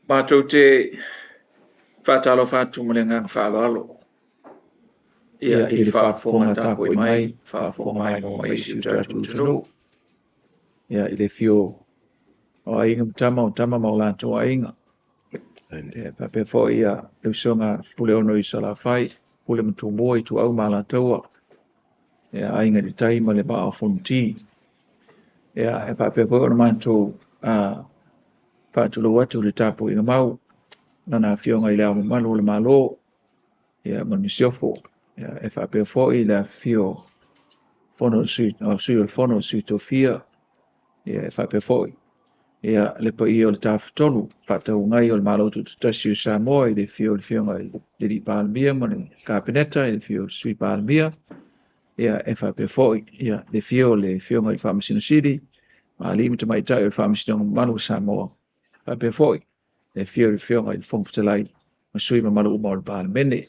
Matou te faatalofa atu ma le agaga faaaloalo ia i le faafofoga tapuai mai, faafofoga mai i si o tatou atunuu. Ia i le afio o Aiga ma Tama, o Tama ma o latou Aiga. Ia faapea foi ia le usoga Puleono i Salafai, Pule ma Tumua, Ituau ma Alataua, ia Aiga i le Tai ma le Vaa o Fonoti. Ia e faapea foi ona matou faatulou atu i le tapuaiga mau Lana Afioga i Le Ao Mamalu o le Malo, ia ma le Masiofo, ia e faapea foi le afifio o Sui o le Fono a Sui Tofia, ia e faapea foi ia le paia o le Tafatolu Faatauagai o le Malo Tutoatasi o Samoa i le afio o le Afioga i le Palemia ma le Kapeneta, i le afio o le Sui Palemia, ia e faapea foi ia le afio o le Afioga i le Faamasino Sili, alii ma tamaitai o le Faamasinoga mamalu o Samoa, faapea foi le afio o le Afioga i le Fofoga Fetalai ma sui usufono mamalu uma o le Palemene.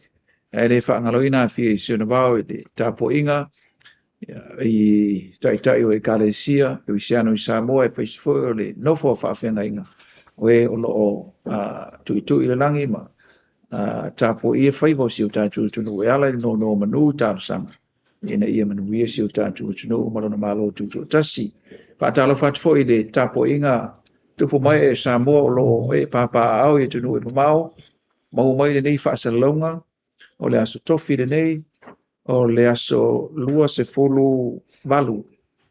Ae le faagaloina afio i si ona vao i le tapuaiga i taitai o Ekalesia Kerisiano i Samoa, aemaise foi o le nofo a faafeagaiga o e o lo o tuitui i le lagi ma tapuaia faiva o si o tatou atunuu e ala i le nonomanu i talosaga ina ia manuia si o tatou atunuu ma lona Malo Tutoatasi. Faatalofa atu foi i le tapuaiga tupu mai e Samoa o lo o e papaaao i atunuu e mamao, maua mai lenei faasalalauga o le aso Tofi lenei, o le aso 28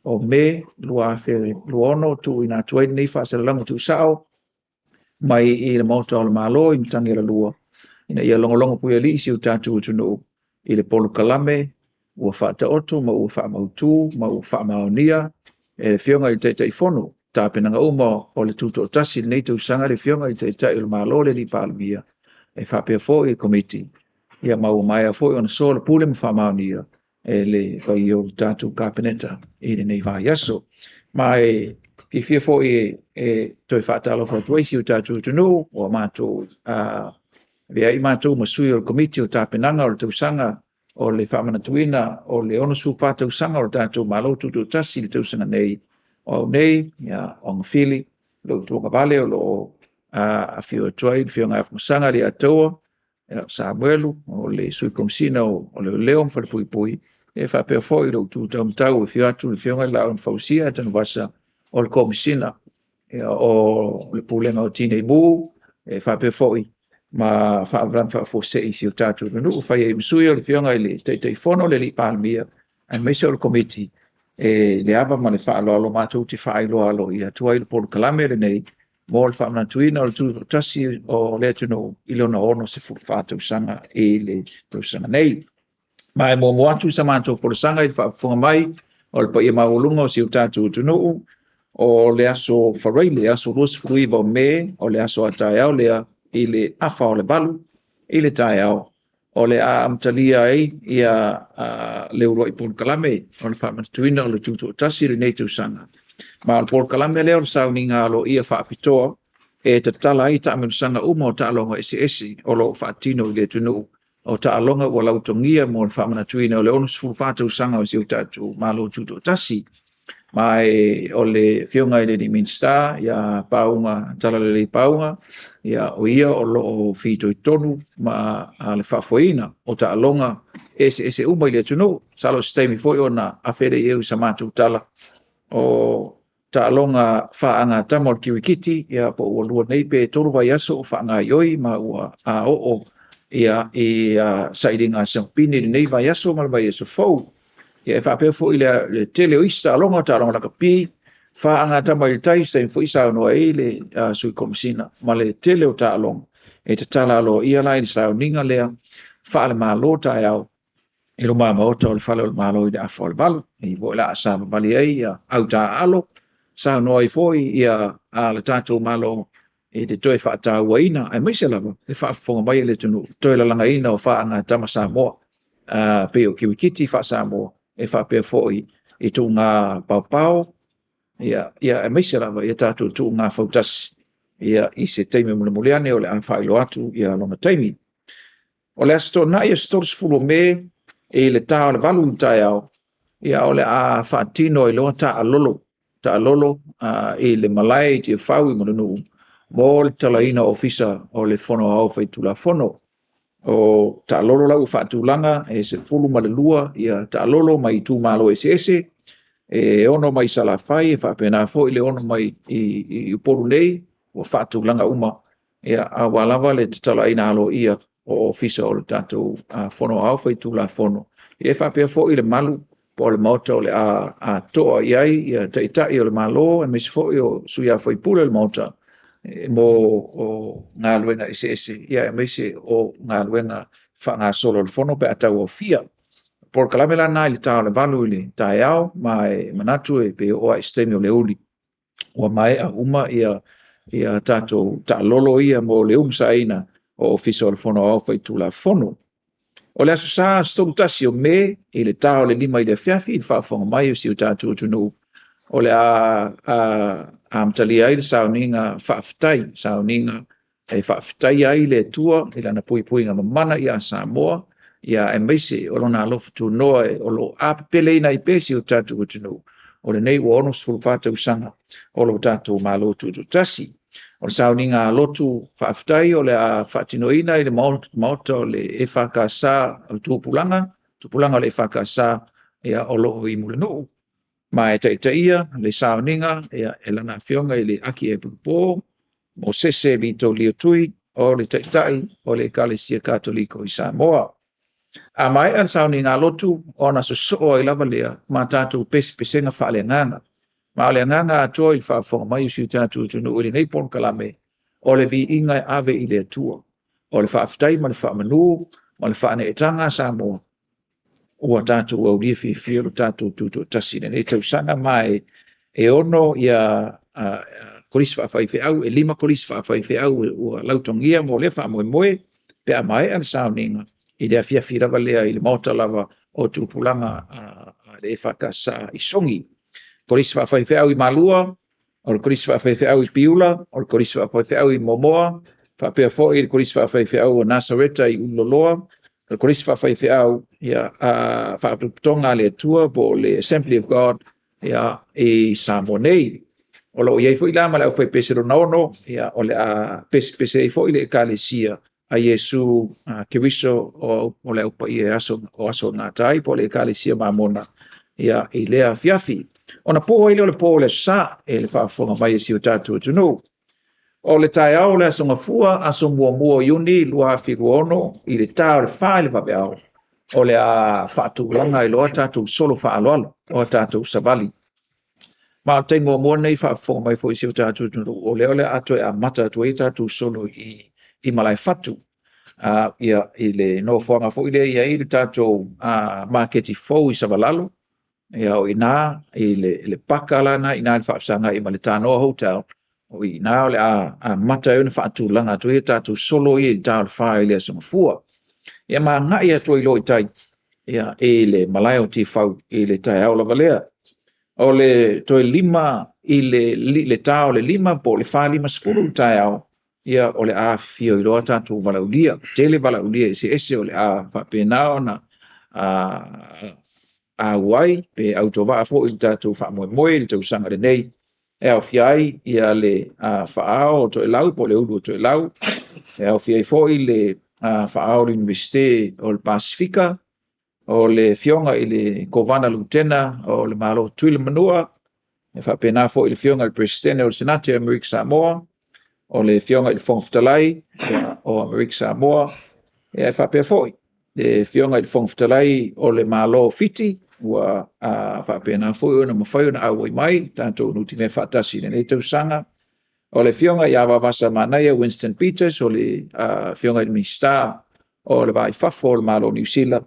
o Me 2026, tuuina atu ai lenei faasalalauga tuusao mai i le Maota o le Malo i Matagi Alalua, ina ia logologo puialii si o tatou atunuu i le polokalame ua faataoto ma ua faamautu ma ua faamaonia e le Afioga i le Taitaifono tapenaga uma o le Tutoatasi i lenei tausaga, le Afioga i le Taitai o le Malo, le Palemia, e faapea foi le Komiti, ia ma ua maea foi ona soalaupule ma faamaonia e le paia o le tatou Kapeneta i lenei vaiaso. Ma e fiafia foi e toe faatalofa atu ai i si o tatou atunuu, ua matou avea ai matou ma sui o le Komiti o Tapenaga o le tausaga o le faamanatuina o le 64 tausaga o le tatou Malo Tutoatasi i le tausaga nei. O au nei, o Agafili, lou tuagavale o lo o afio atu ai le Afioga ia Afamasaga Aliotaua Samuelu, o le Sui Komesina o Leoleo ma Falepuipui, e faapea foi lou tu taumatau, afio atu le Afioga i le Laau na Fausia Tanuvasa o le Komesina o le Pulega o Tinei Mu, e faapea foi ma Faalavelave Faafuasei i si o tatou atunuu. E fai ai ma sui o le Afioga i le Taitaifono le Palemia, aemaise o le Komiti, e le ava ma le faaaloalo matou te faailoa aloaia atu ai le polokalame lenei mo le faamanatuina o le tutoatasi o le atunuu i lona 64 tausaga i le tausaga nei. Ma e muamua atu sa matou folasaga i le faafofoga mai o le paia maualuga o si o tatou atunuu, o le aso Faraile, aso 29 o Me, o le aso a taeao lea i le 7:30 i le taeao, o le a amatalia ai ia le uluai polokalame o le faamanatuina o le Tutoatasi i lenei tausaga. Ma o le polokalame lea o le sauniga aloaia faapitoa e tatala ai taamilosaga uma o taaloga eseese o lo o faatino i le atunuu, o taaloga ua lautogia mo le faamanatuina o le 64 tausaga o si o tatou Malo Tutoatasi. Ma o le Afioga i le Minisita ia Pauga Talalelei Pauga, ia o ia o lo o fitoitonu ma le faafoeina o taaloga eseese uma i le atunuu. Masalo o se taimi foi ona afe lea i ai o sa matou tala, o taaloga faagatama o le kirikiti, ia po ua 2 nei pe 3 vaiaso o faagaoioi ma ua oo ia i sailiga siamupini i lenei vaiaso ma le vaiaso fou. Ia e faapea foi le tele o isi taaloga, taaloga lakapi, faagatama i le tai, se taimi foi saunoa ai le Sui Komesina ma le tele o taaloga e tatala aloaia la i le sauniga lea faale-Malo taeao i luma maota o le Fale o le Malo i le 7:30. E foi la a savavali ai ia au taaalo, saunoa ai foi ia le tatou Malo i le toe faatauaina, aemaise lava le faafofoga mai a le atunuu, toe lalagaina o faagatama Samoa, pei o kirikiti faa-Samoa, e faapea foi i tuuga paopao, ia aemaise lava ia tatou tuuga fautasi, ia i se taimi mulimuli ane o le a faailoa atu ia lona taimi. O le Aso Toonai, aso 30 o Me i le ta o le 8 i le taeao, ia o le a faatino ai loa taalolo taalolo i le malae i Tiafau i Mulinuu mo le tatalaina o Ofisa o le Fono Aoao Faitulafono. O taalolo la ua faatulaga, e 12 taalolo mai itumalo eseese, e 6 mai Salafai, e faapena foi le 6 mai Upolu nei, ua faatulaga uma aua lava le tatalaina aloaia o Ofisa o le tatou Fono Aoao Faitulafono, e faapea foi le malu po o le Maota o le a toa i ai Taitai o le Malo aemaise foi o sui usufono o le Maota mo galuega eseese aemaise o galuega faagasolo a le Fono pe a tauaofia. O le polokalame la lena i le ta o le 8:00 i le taeao, ma e manatu pe oo lava i se taimi o le aoauli ua maea uma tatou taalolo ia mo le umusaina o Ofisa o le Fono Aoao Faitulafono. O le Aso Sa 31 Me i le ta o le 5:00 i le afiafi i le faafofoga mai a si o tatou atunuu, o le a amatalia ai le sauniga faafetai, sauniga e faafetaia ai le Atua i Lana puipuiga mamana ia Samoa, aemaise o Lona alofa tunoa o lo o apepeleina ai pea si o tatou atunuu, o lenei ua 64 tausaga o lo tatou Malo Tutoatasi. O le sauniga lotu faafetai o le a faatinoina i le Maota o le EFKS o le Tupulaga o le EFKS o lo o i Mulinuu, ma e taitaia le sauniga e Lana Afioga i le Akiepikopo Mosese Vito Tui, o le Taitai o le Ekalesia Katoliko i Samoa. A maea le sauniga lotu, ona sosoo ai lava lea ma tatou pesepesega faaleagaga. Ma o le agaga atoa i le faafofoga mai a si o tatou atunuu i lenei polokalame, o le viiga e ave i le Atua, o le faafetai ma le faamanu ma le faaneetaga a Samoa ua tatou aulia fiafia lo tatou tutoatasi i lenei tausaga. Ma e 6 Kolisi Faafaifeau, e 5 Kolisi Faafaifeau ua lautogia mo lea faamoemoe pe a maea le sauniga i le afiafi lava lea i le Maota lava o Tupulaga a le EFKS i Sogi. Kolisi Faafaifeau i Malua, o le Kolisi Faafaifeau i Piula, o le Kolisi Faafaifeau i Moamoa, faapea foi le Kolisi Faafaifeau o Nasareta i Ululoloa, o le Kolisi Faafaifeau Faalapotopotoga a le Atua po o le Assembly of God i Samoa nei. O lo o i ai foi la ma le aufaipese lona 6, o le a pesepese ai foi le Ekalesia a Iesu Keriso o le Au Paia o Aso e Gata ai po o le Ekalesia Mamona i lea afiafi. Ona po ai lea o le po o le Aso Sa i le faafofoga mai a si o tatou atunuu. O le taeao o le Aso Gafua, aso 1 o Iuni 2026 i le ta o le 4 i le vaveao, o le a faatulaga ai loa tatou solo faaaloalo o tatou savali. Ma o le taimi muamua lenei faafofoga mai foi i si o tatou atunuu, o lea o le a toe amata atu ai tatou solo i Malaefatu, i le nofoaga foi lea e i ai le tatou maketi fou i Savalalo, o i ina i le paka la i ina i le faafesagai ma le Tanoa Hotel, o i ina o le a amata ai ona faatulaga atu ai tatou solo ia i le ta o le 4 i le Aso Gafua. Ia ma agai atu ai loa i tai i le malae o Tiafau i le taeao lava lea. O le toe 5 i le ta o le 5 po o le 4:50 i le taeao, ia o le a afifio ai loa tatou valaaulia, tele valaaulia eseese o le a faapena ona auai pe autovaa foi i le tatou faamoemoe i le tausaga lenei, e aofia ai le Faaao o Toelau po o le Ulu o Toelau, e aofia ai foi le Faaao o le Iunivesite o le Pasefika, o le Afioga i le Kovana Lutena o le Malo o Tutuila ma Manua, e faapena foi le Afioga i le Peresetene o le Senate o Amerika Samoa, o le Afioga i le Fofoga Fetalai o Amerika Samoa, e faapea foi le Afioga i le Fofoga Fetalai o le Malo o Fiti, ua faapena foi ona mafai ona auai mai tatou nutimea faatasi i lenei tausaga. O le Afioga ia Vaovasamanaia Winston Peters, o le Afioga i le Minisita o le Va i Fafo o le Malo o Niu Sila,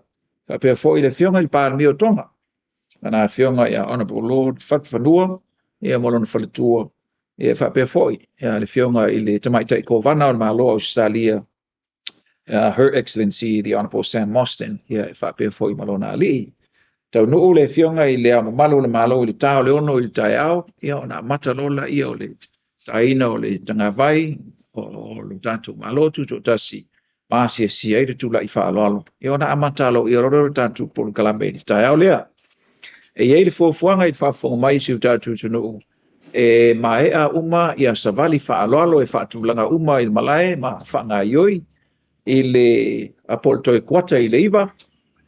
faapea foi le Afioga i le Palemia o Toga, lana Afioga ia Honourable Lord Fatufanua ma lona faletua, faapea foi le Afioga i le Tamaitai Kovana o le Malo o Ausetalia, Her Excellency the Honourable Sam Mostyn, e faapea foi ma lona alii. Taunuu le Afioga i Le Ao Mamalu o le Malo i le ta o le 6 i le taeao, ona amata loa lea o le taina o le tagavai o le tatou Malo Tutoatasi ma asiasia ai le tulai faaaloalo, ona amata aloaia loa lea o le tatou polokalame i le taeao lea. E i ai le fuafuaga i le faafofoga mai a si o tatou atunuu, e maea uma ia savali faaaloalo e faatulaga uma i le malae ma faagaoioi i le po o le toe kuata i le 9.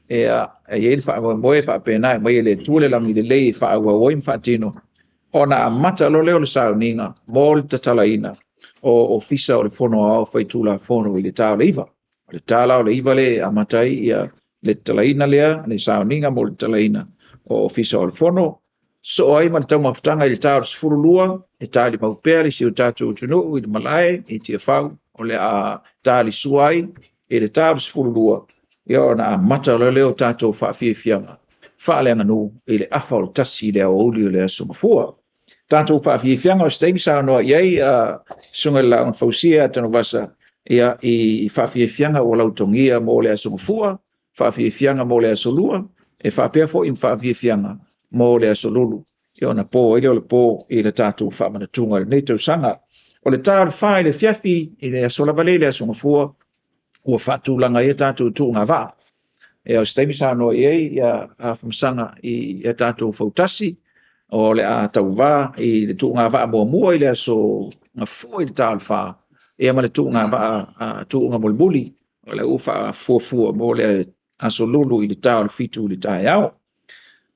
Ia, e i ai le faamoemoe faapena e aumai e le Atua le lagi lelei e faaauau ai ma faatino, ona amata loa lea o le sauniga mo le tatalaina o Ofisa o le Fono Aoao Faitulafono i le ta o le 9. O le ta la o le 9 lea e amata ai ia le tatalaina lea, le sauniga mo le tatalaina o Ofisa o le Fono. Sosoo ai ma le taumafataga i le ta o le 12, e talimau pea si o tatou atunuu i le malae i Tiafau, o le a talisua ai i le ta o le 12, ia ona amata loa lea o tatou faafiafiaga faaleaganuu i le 1:30 i le aoauli o le Aso Gafua. Tatou faafiafiaga, o se taimi saunoa i ai le Susuga i le Laau na Fausia ia Tanuvasa i faafiafiaga ua lautogia mo le Aso Gafua, faafiafiaga mo le Aso Lua, e faapea foi ma faafiafiaga mo le Aso Lulu, ia ona po ai lea o le po i le tatou faamanatuga o lenei tausaga. O le ta o le 4 i le afiafi i le aso lava lea i le Aso Gafua, ua faatulaga ai a tatou tuugavaa. Ia o se taimi saunoa i ai Afamasaga i a tatou fautasi, o le a tauva i le tuugavaa muamua i le Aso Gafua i le ta o le 4, ia ma le tuugavaa tuuga mulimuli o lea ua faafuafua mo le Aso Lulu i le ta o le 7 i le taeao.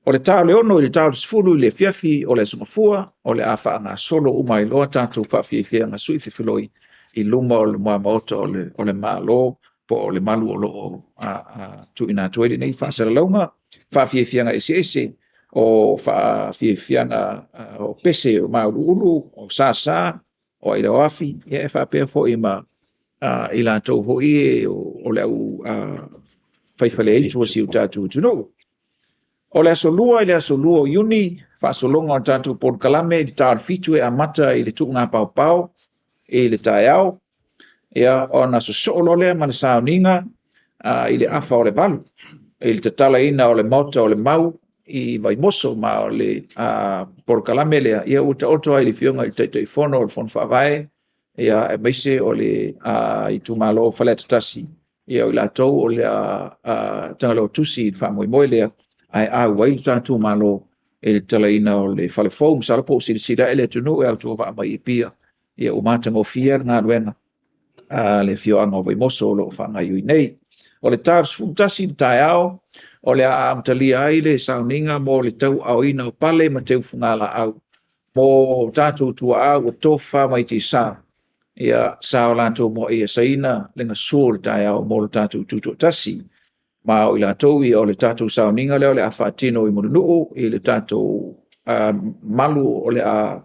O le ta o le 6 i le ta o le 10 i le afiafi o le Aso Gafua, o le a faagasolo uma ai loa tatou faafiafiaga suifefiloi i luma o le muamaota o le Malo po o le malu o lo o tuuina atu ai lenei faasalalauga, faafiafiaga eseese o faafiafiaga o pese mauuluulu, o sasa, o ailao afi, e faapea foi ma i latou foi o le au faifaleaitu a si o tatou atunuu. O le Aso Lua i le aso 2 o Iuni, faasologa o le tatou polokalame i le ta o le 7 e amata i le tuugapaopao i le taeao, ia ona sosoo loa lea ma le sauniga i le 7:30 i le tatalaina o le Maota o le Mau i Vaimoso. Ma o le polokalame lea ua taoto lava i le Afioga i le Taitaifono o le Fono Faavae, aemaise o le itumalo o Faleata 1, ia o i latou o le a tagaloa tusi i le faamoemoe lea, ae auai le tatou Malo i le tatalaina o le fale fou. Masalo po ua silasila ane le atunuu e autovaa mai i Apia, ia ua matagofie le galuega a le afioaga o Vaimoso o lo o faagaoioi nei. O le ta o le 11:00 i le taeao, o le a amatalia ai le sauniga mo le tauaaoina o pale ma teufugalaau mo tatou tuaa ua tofafa mai tiasa, ia sa o latou muai asaina le gasu o le taeao mo le tatou tutoatasi. Ma o i latou ia, o le tatou sauniga lea o le a faatino i Mulinuu i le tatou malu o le a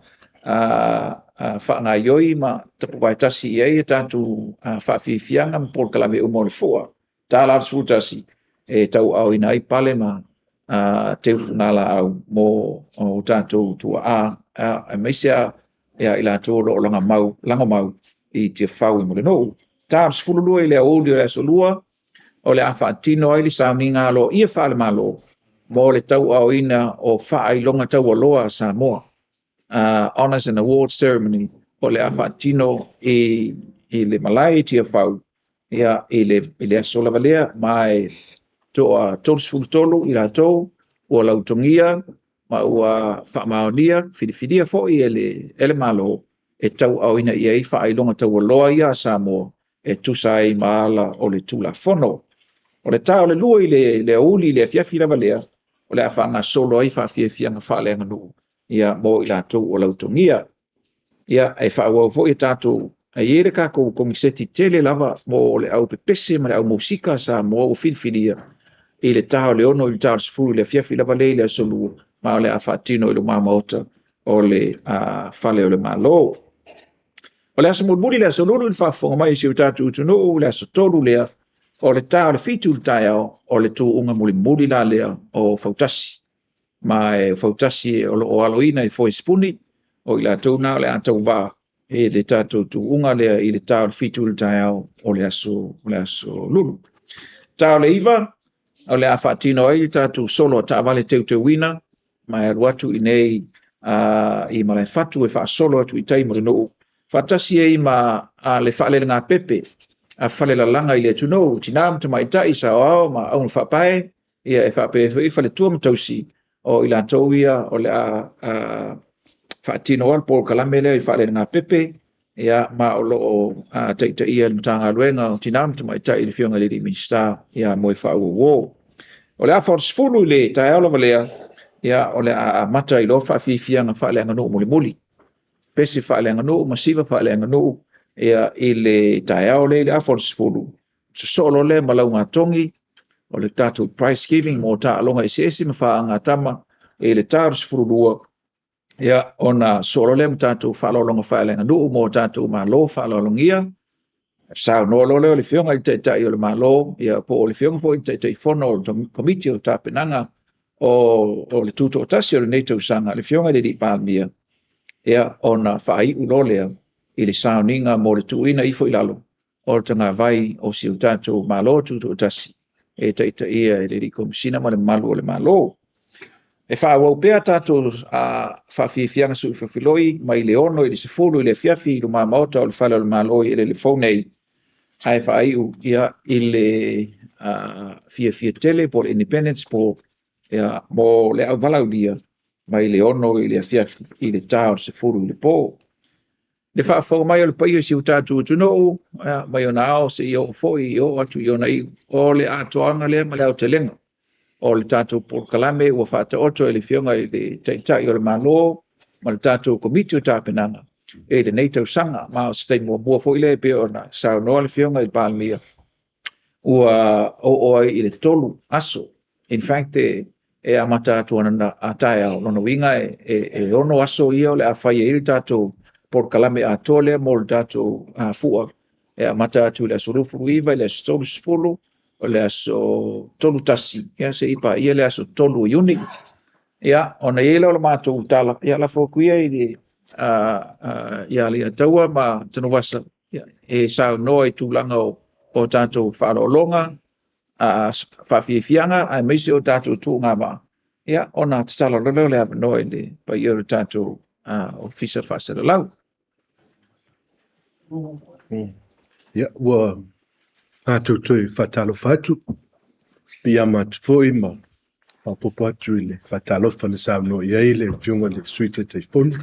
faagaoioi ma tapuvae tasi i ai a tatou faafiafiaga ma polokalame uma o le fua. Ta la 11 e tauaaoina ai pale ma teufugalaau mo tatou tuaa, aemaise i latou o lo o lagomau i Tiafau i Mulinuu. Ta 12 i le aoauli o le Aso Lua, o le a faatino ai le sauniga aloaia faale-Malo mo le tauaaoina o faailoga taualoa a Samoa, Honors and Awards Ceremony, o le a faatino i le malae i Tiafau i le aso lava lea, ma e toa 33 i latou ua lautogia ma ua faamaonia filifilia foi e le Malo e tauaaoina i ai faailoga taualoa ia a Samoa e tusa ai ma ala o le Tulafono. O le ta o le 2 i le aoauli i le afiafi lava lea, o le a faagasolo ai faafiafiaga faaleaganuu mo i latou ua lautogia. Ia, e faaauau foi a tatou, e i ai le tatou koneseti tele lava mo le au pepese ma le au musika a Samoa ua filifilia i le ta o le 6 i le ta o le 10 i le afiafi lava lea i le Aso Lua, ma o le a faatino i luma maota o le Fale o le Malo. O le aso mulimuli, le Aso Lulu i le faafofoga mai a si o tatou atunuu, le Aso Tolu lea, o le ta o le 7 i le taeao, o le tuuga mulimuli la lea o fautasi. Ma e fautasi o lo o aloina e foe sipuni, o i latou na o le a tauva i le tatou tuuga lea i le ta o le 7 i le taeao o le Aso Lulu. Ta o le 9, o le a faatino ai le tatou solo a taavale teuteuina, ma e alu atu i nei i Malaefatu e faasolo atu i tai i Mulinuu, faatasi ai ma le faalelegapepe a falelalaga i le atunuu, tina ma tamaitai, saoao ma augafaapae, ia e faapea foi faletua ma tausi. O i latou ia o le a faatino ai le polokalame lea i Faalealegapepe, ia, ma o lo o taitaia e le Matagaluega o Tina ma Tamaitai i le Afioga i le Minisita ia Moefaauouo. O le 9:30 i le taeao lava lea, ia, o le a amata ai loa faafiafiaga faaleaganuu mulimuli, pese faaleaganuu ma siva faaleaganuu, ia, i le taeao lea i le 9:30, sosoo loa lea ma laugatogi o le tatou prize giving mo taaloga eseese ma faagatama i le ta o le 12, ia, ona sosoo loa lea ma tatou faaaloaloga faaleaganuu mo tatou malo faaaloalogia. Saunoa loa lea o le Afioga i le Taitai o le Malo, ia, po o le Afioga foi i le Taitaifono o le Komiti o Tapenaga o le Tutoatasi o lenei tausaga, le Afioga i le Palemia, ia, ona faaiu loa lea i le sauniga mo le tuuina ifo i lalo o le tagavai o si o tatou Malo Tutoatasi e taitaia e le Komesina ma le mamalu o le Malo. E faaauau pea tatou faafiafiaga sui filofiloi mai le 6 i le 10 i le afiafi i luma maota o le Fale o le Malo i eleele fou nei, ae faaiu, ia, i le fiafia tele po o le Independence po, ia, mo le auvalaulia mai le 6 i le afiafi i le ta o le 10 i le po. Le faafofoga mai o le paia o si o tatou atunuu mai ona ao seia oo foi oo atu i ona iu, o le atoaga lea ma le aotelega o le tatou polokalame ua faataoto e le Afioga i le Taitai o le Malo ma le tatou Komiti o Tapenaga i lenei tausaga. Ma o se taimi muamua foi lea pei ona saunoa le Afioga i le Palemia, ua oo ai i le 3 aso. In fact, e amata atu a taeao, lona uiga e 6 aso ia o le a fai ai le tatou polokalame atoa lea mo le tatou fua, e amata atu i le aso 29 i le aso 30, o le aso 31, ia, seia paia le aso 3 o Iuni. Ia, ona i ai lea o le matou tala, ia lafo atu ia i le ia Leiataua ma Tanuvasa e saunoa i tulaga o tatou faaaloaloga, faafiafiaga aemaise o tatou tuugavaa, ia, ona tatala loa lea o le avanoa i le paia o le tatou Ofisa Faasalalau. Ia, ua tatou toe faatalofa atu, piiama atu foi ma faaopoopo atu i le faatalofa na saunoa i ai le Afioga i le Sui Taitaifono,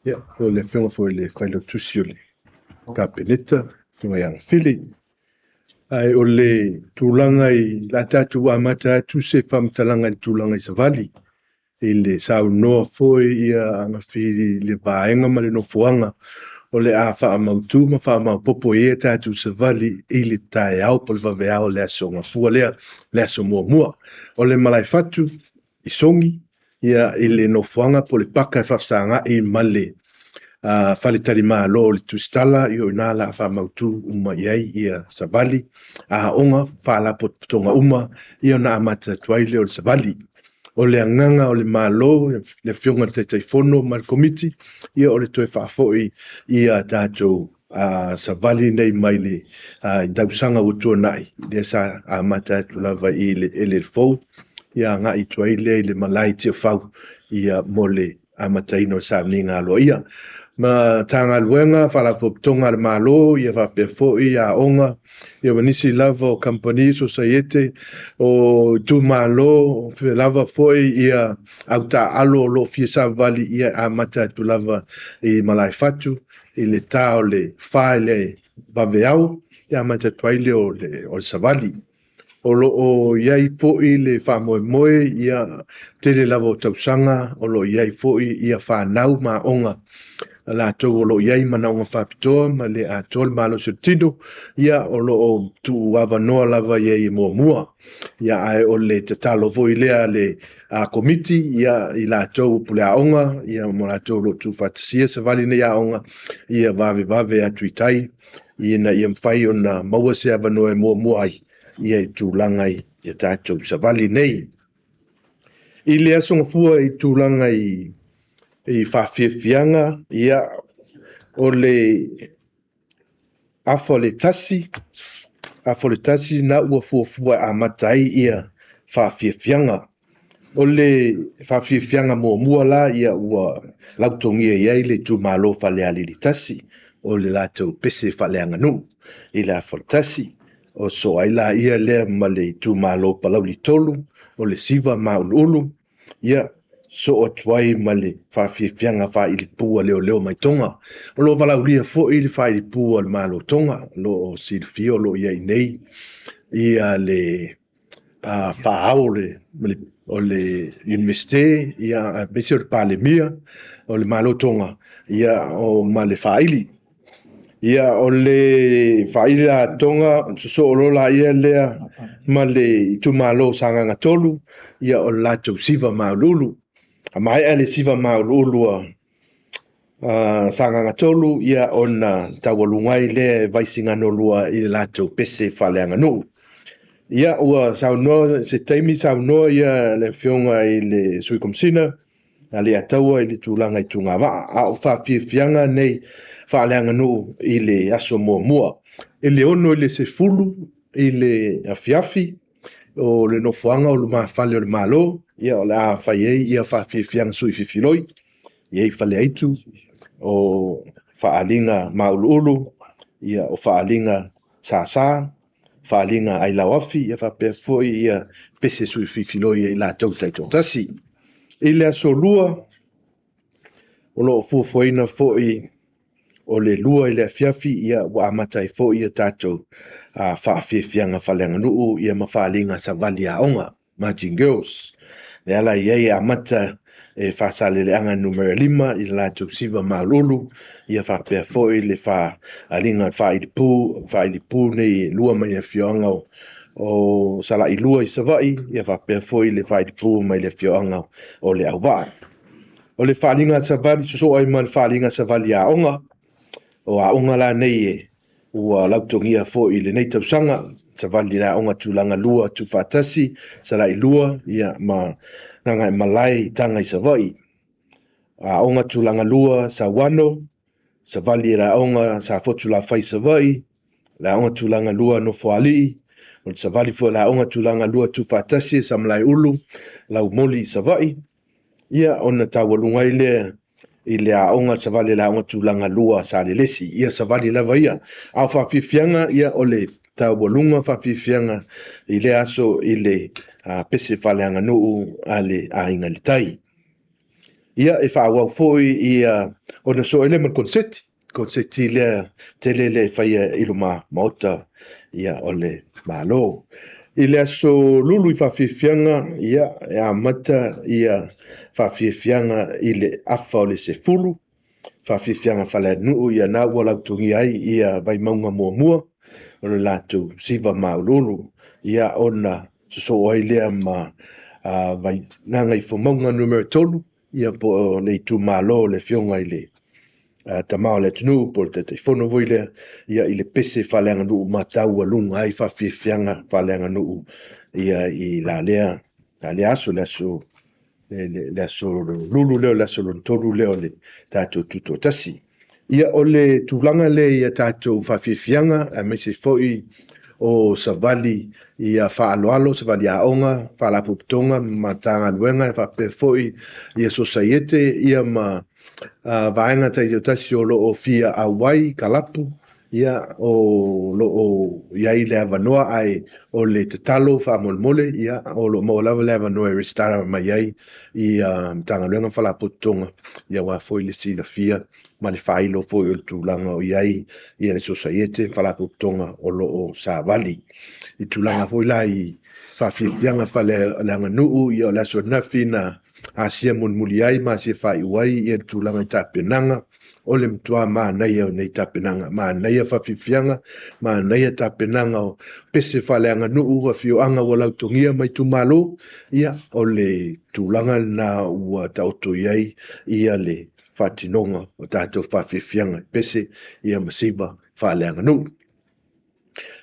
ia, po o le Afioga foi i le Failautusi o le Kapeneta, Afioga ia Fili. Ae o le tulaga i la tatou amata atu se faamatalaga i le tulaga i Savali, i le saunoa foi ia Agafili i le vaega ma le nofoaga o le a faamautu ma faamaopoopo i ai a tatou savali i le taeao po o le vaveao o le aso Gafua lea, le aso muamua. O le Malaefatu i Sogi, ia, i le nofoaga po o le paka e faafesaga'i ma le faletalimalo o le Tusitala, i o ina la faamautu uma i ai ia savali, aoga, faalapotopotoga uma, ia ona amata atu ai lea o le savali. O le agaga o le Malo, le Afioga i le Taitaifono ma le Komiti, ia o le toe faafoi ia tatou savali nei mai le tausaga ua tuanai, lea sa amata atu lava i le eleele fou, ia agai atu ai lea i le malae i Tiafau, ia mo le amataina o le sauniga aloaia. Matagaluega, Faalapotopotoga a le Malo, ia faapea foi aoga, ia ma nisi lava o kamupani, sosaiete, o itumalo, lava foi ia au taaalo o lo o fia savavali, ia amata atu lava i Malaefatu, i le ta o le 4 i le vaveao, ia amata atu ai lea o le savali. O lo o i ai foi le faamoemoe, ia tele lava o tausaga, o lo o i ai foi ia fanau ma aoga latou o lo o i ai manaoga faapitoa ma le atoa le malosi o le tino, ia o lo o tuu avanoa lava i ai e muamua. Ia ae o le tatalo foi lea le komiti, ia i latou o puleaoga, ia ma latou o lo o tuufaatasia savali nei aoga, ia vavevave atu i tai, ina ia mafai ona maua se avanoa e muamua ai, ia i tulaga i ia tatou savali nei. I le aso Gafua i tulaga i faafiafiaga, ia o le afa o le 1, afa o le 1 na ua fuafua e amata ai ia faafiafiaga. O le faafiafiaga muamua la, ia ua lautogia i ai le itumalo Falealili 1, o le latou pese faaleaganuu i le afa o le 1. O so ai la ia lea ma le itumalo Palauli 3, o le Siva Mauluulu. Ia, soo atu ai ma le faafiafiaga faailipū a leoleo mai Toga. O lo o valaaulia foi le faailipū a le Malo o Toga, o lo o silafia o lo o i ai nei ia le faaao o le Iunivesite, ia, aemaise o le Palemia o le Malo o Toga, ia, o ma le faaili. Ia, o le faaili la a Toga, sosoo loa laia lea ma le itumalo o Sagaga 3, ia, o le latou siva mauuluulu. A maea le siva mauuluulu a Sagaga 3, ia, ona taualuga ai lea e Vaisigano 2 i le latou pese faaleaganuu. Ia, ua saunoa se taimi saunoa ia le afioga i le Sui Komesina a Leiataua i le tulaga i tugavaa, a o faafiafiaga nei faaleaganuu i le aso muamua. I le 6 i le 10 i le afiafi o le nofoaga o lumafale o le Malo, ia, o le a fai ai ia faafiafiaga sui fifiloi, i ai faleaitu, o faaaliga mauluulu, ia, o faaaliga sasa, faaaliga ailao afi, ia faapea foi ia pese sui fifiloi i latou taitoatasi. I le aso lua, o lo o fuafuaina foi o le 2 i le afiafi, ia, ua amata ai foi ia tatou faafiafiaga faaleaganuu, ia, ma faaaliga savali aoga, Marching Girls. Le ala i ai e amata e Faasaleleaga numera 5 i le latou siva maululu, ia faapea foi le faaaliga faailipū nei e lua mai afioaga o Salailua i Savaii, ia faapea foi le faailipū mai le afioaga o Leauvaa. O le faaaliga savali sosoo ai ma le faaaliga savali aoga, o aoga la nei e ua lautogia foi i lenei tausaga, savali le aoga tulaga 2 tuufaatasi, Salailua, ia, ma Gagaemalae i Taga i Savaii. Aoga tulaga 2 Sauano, savali e le aoga Safotulafai Savaii, le aoga tulaga 2 Nofoalii, o le savali foi le aoga tulaga 2 tuufaatasi e Samalaeulu, Laumoli i Savaii, ia, ona taualuga ai lea i le aoga savali le aoga tulaga 2 Salelesi, ia savali lava ia. A o faafiafiaga, ia, o le taualuga faafiafiaga i le aso i le pese faaleaganuu a le Aiga i le Tai. Ia, e faaauau foi ia ona soo ai lea ma le konseti lea tele lea e faia i luma maota, ia, o le Malo. I le aso lulu i faafiafiaga, ia, e amata ia faafiafiaga i le afa o le 10, faafiafiaga faaleaganuu, ia, na ua lautogia ai ia Vaimauga muamua o le latou siva maululu, ia, ona sosoo ai lea ma Gagaifomauga numera 3, ia, po o le itumalo o le afioga i le tama o le atunuu, po o le Taitaifono foi lea, ia, i le pese faaleaganuu ma taualuga ai faafiafiaga faaleaganuu, ia, i la lea aso, le aso lulu lea, o le aso lona tolu lea o le tatou tutoatasi. Ia, o le tulaga lea ia tatou faafiafiaga, aemaise foi o savali ia faaaloalo, savali aoga, faalapotopotoga, Matagaluega, e faapea foi ia sosaiete, ia, ma vaega taitoatasi o lo o fia auai kalapu, ia, o lo o i ai le avanoa, ae o le tatalo faamolemole, ia, o lo o maua lava le avanoa e resitala mai ai i Matagaluega ma Faalapotopotoga, ia, aua foi le silafia ma le faailo foi o le tulaga o i ai ia le sosaiete Faalapotopotoga o lo o savali. I tulaga foi la i faafiafiaga faaleaganuu, ia, o le aso ananafi na asia mulimuli ai ma asia faaiu ai ia le tulaga i tapenaga. O le matua manaia o nei tapenaga, manaia faafiafiaga, manaia tapenaga o pese faaleaganuu, afioaga ua lautogia mai itumalo, ia, o le tulaga lena ua taoto i ai ia le faatinoga o tatou faafiafiaga pese, ia, ma siva faaleaganuu.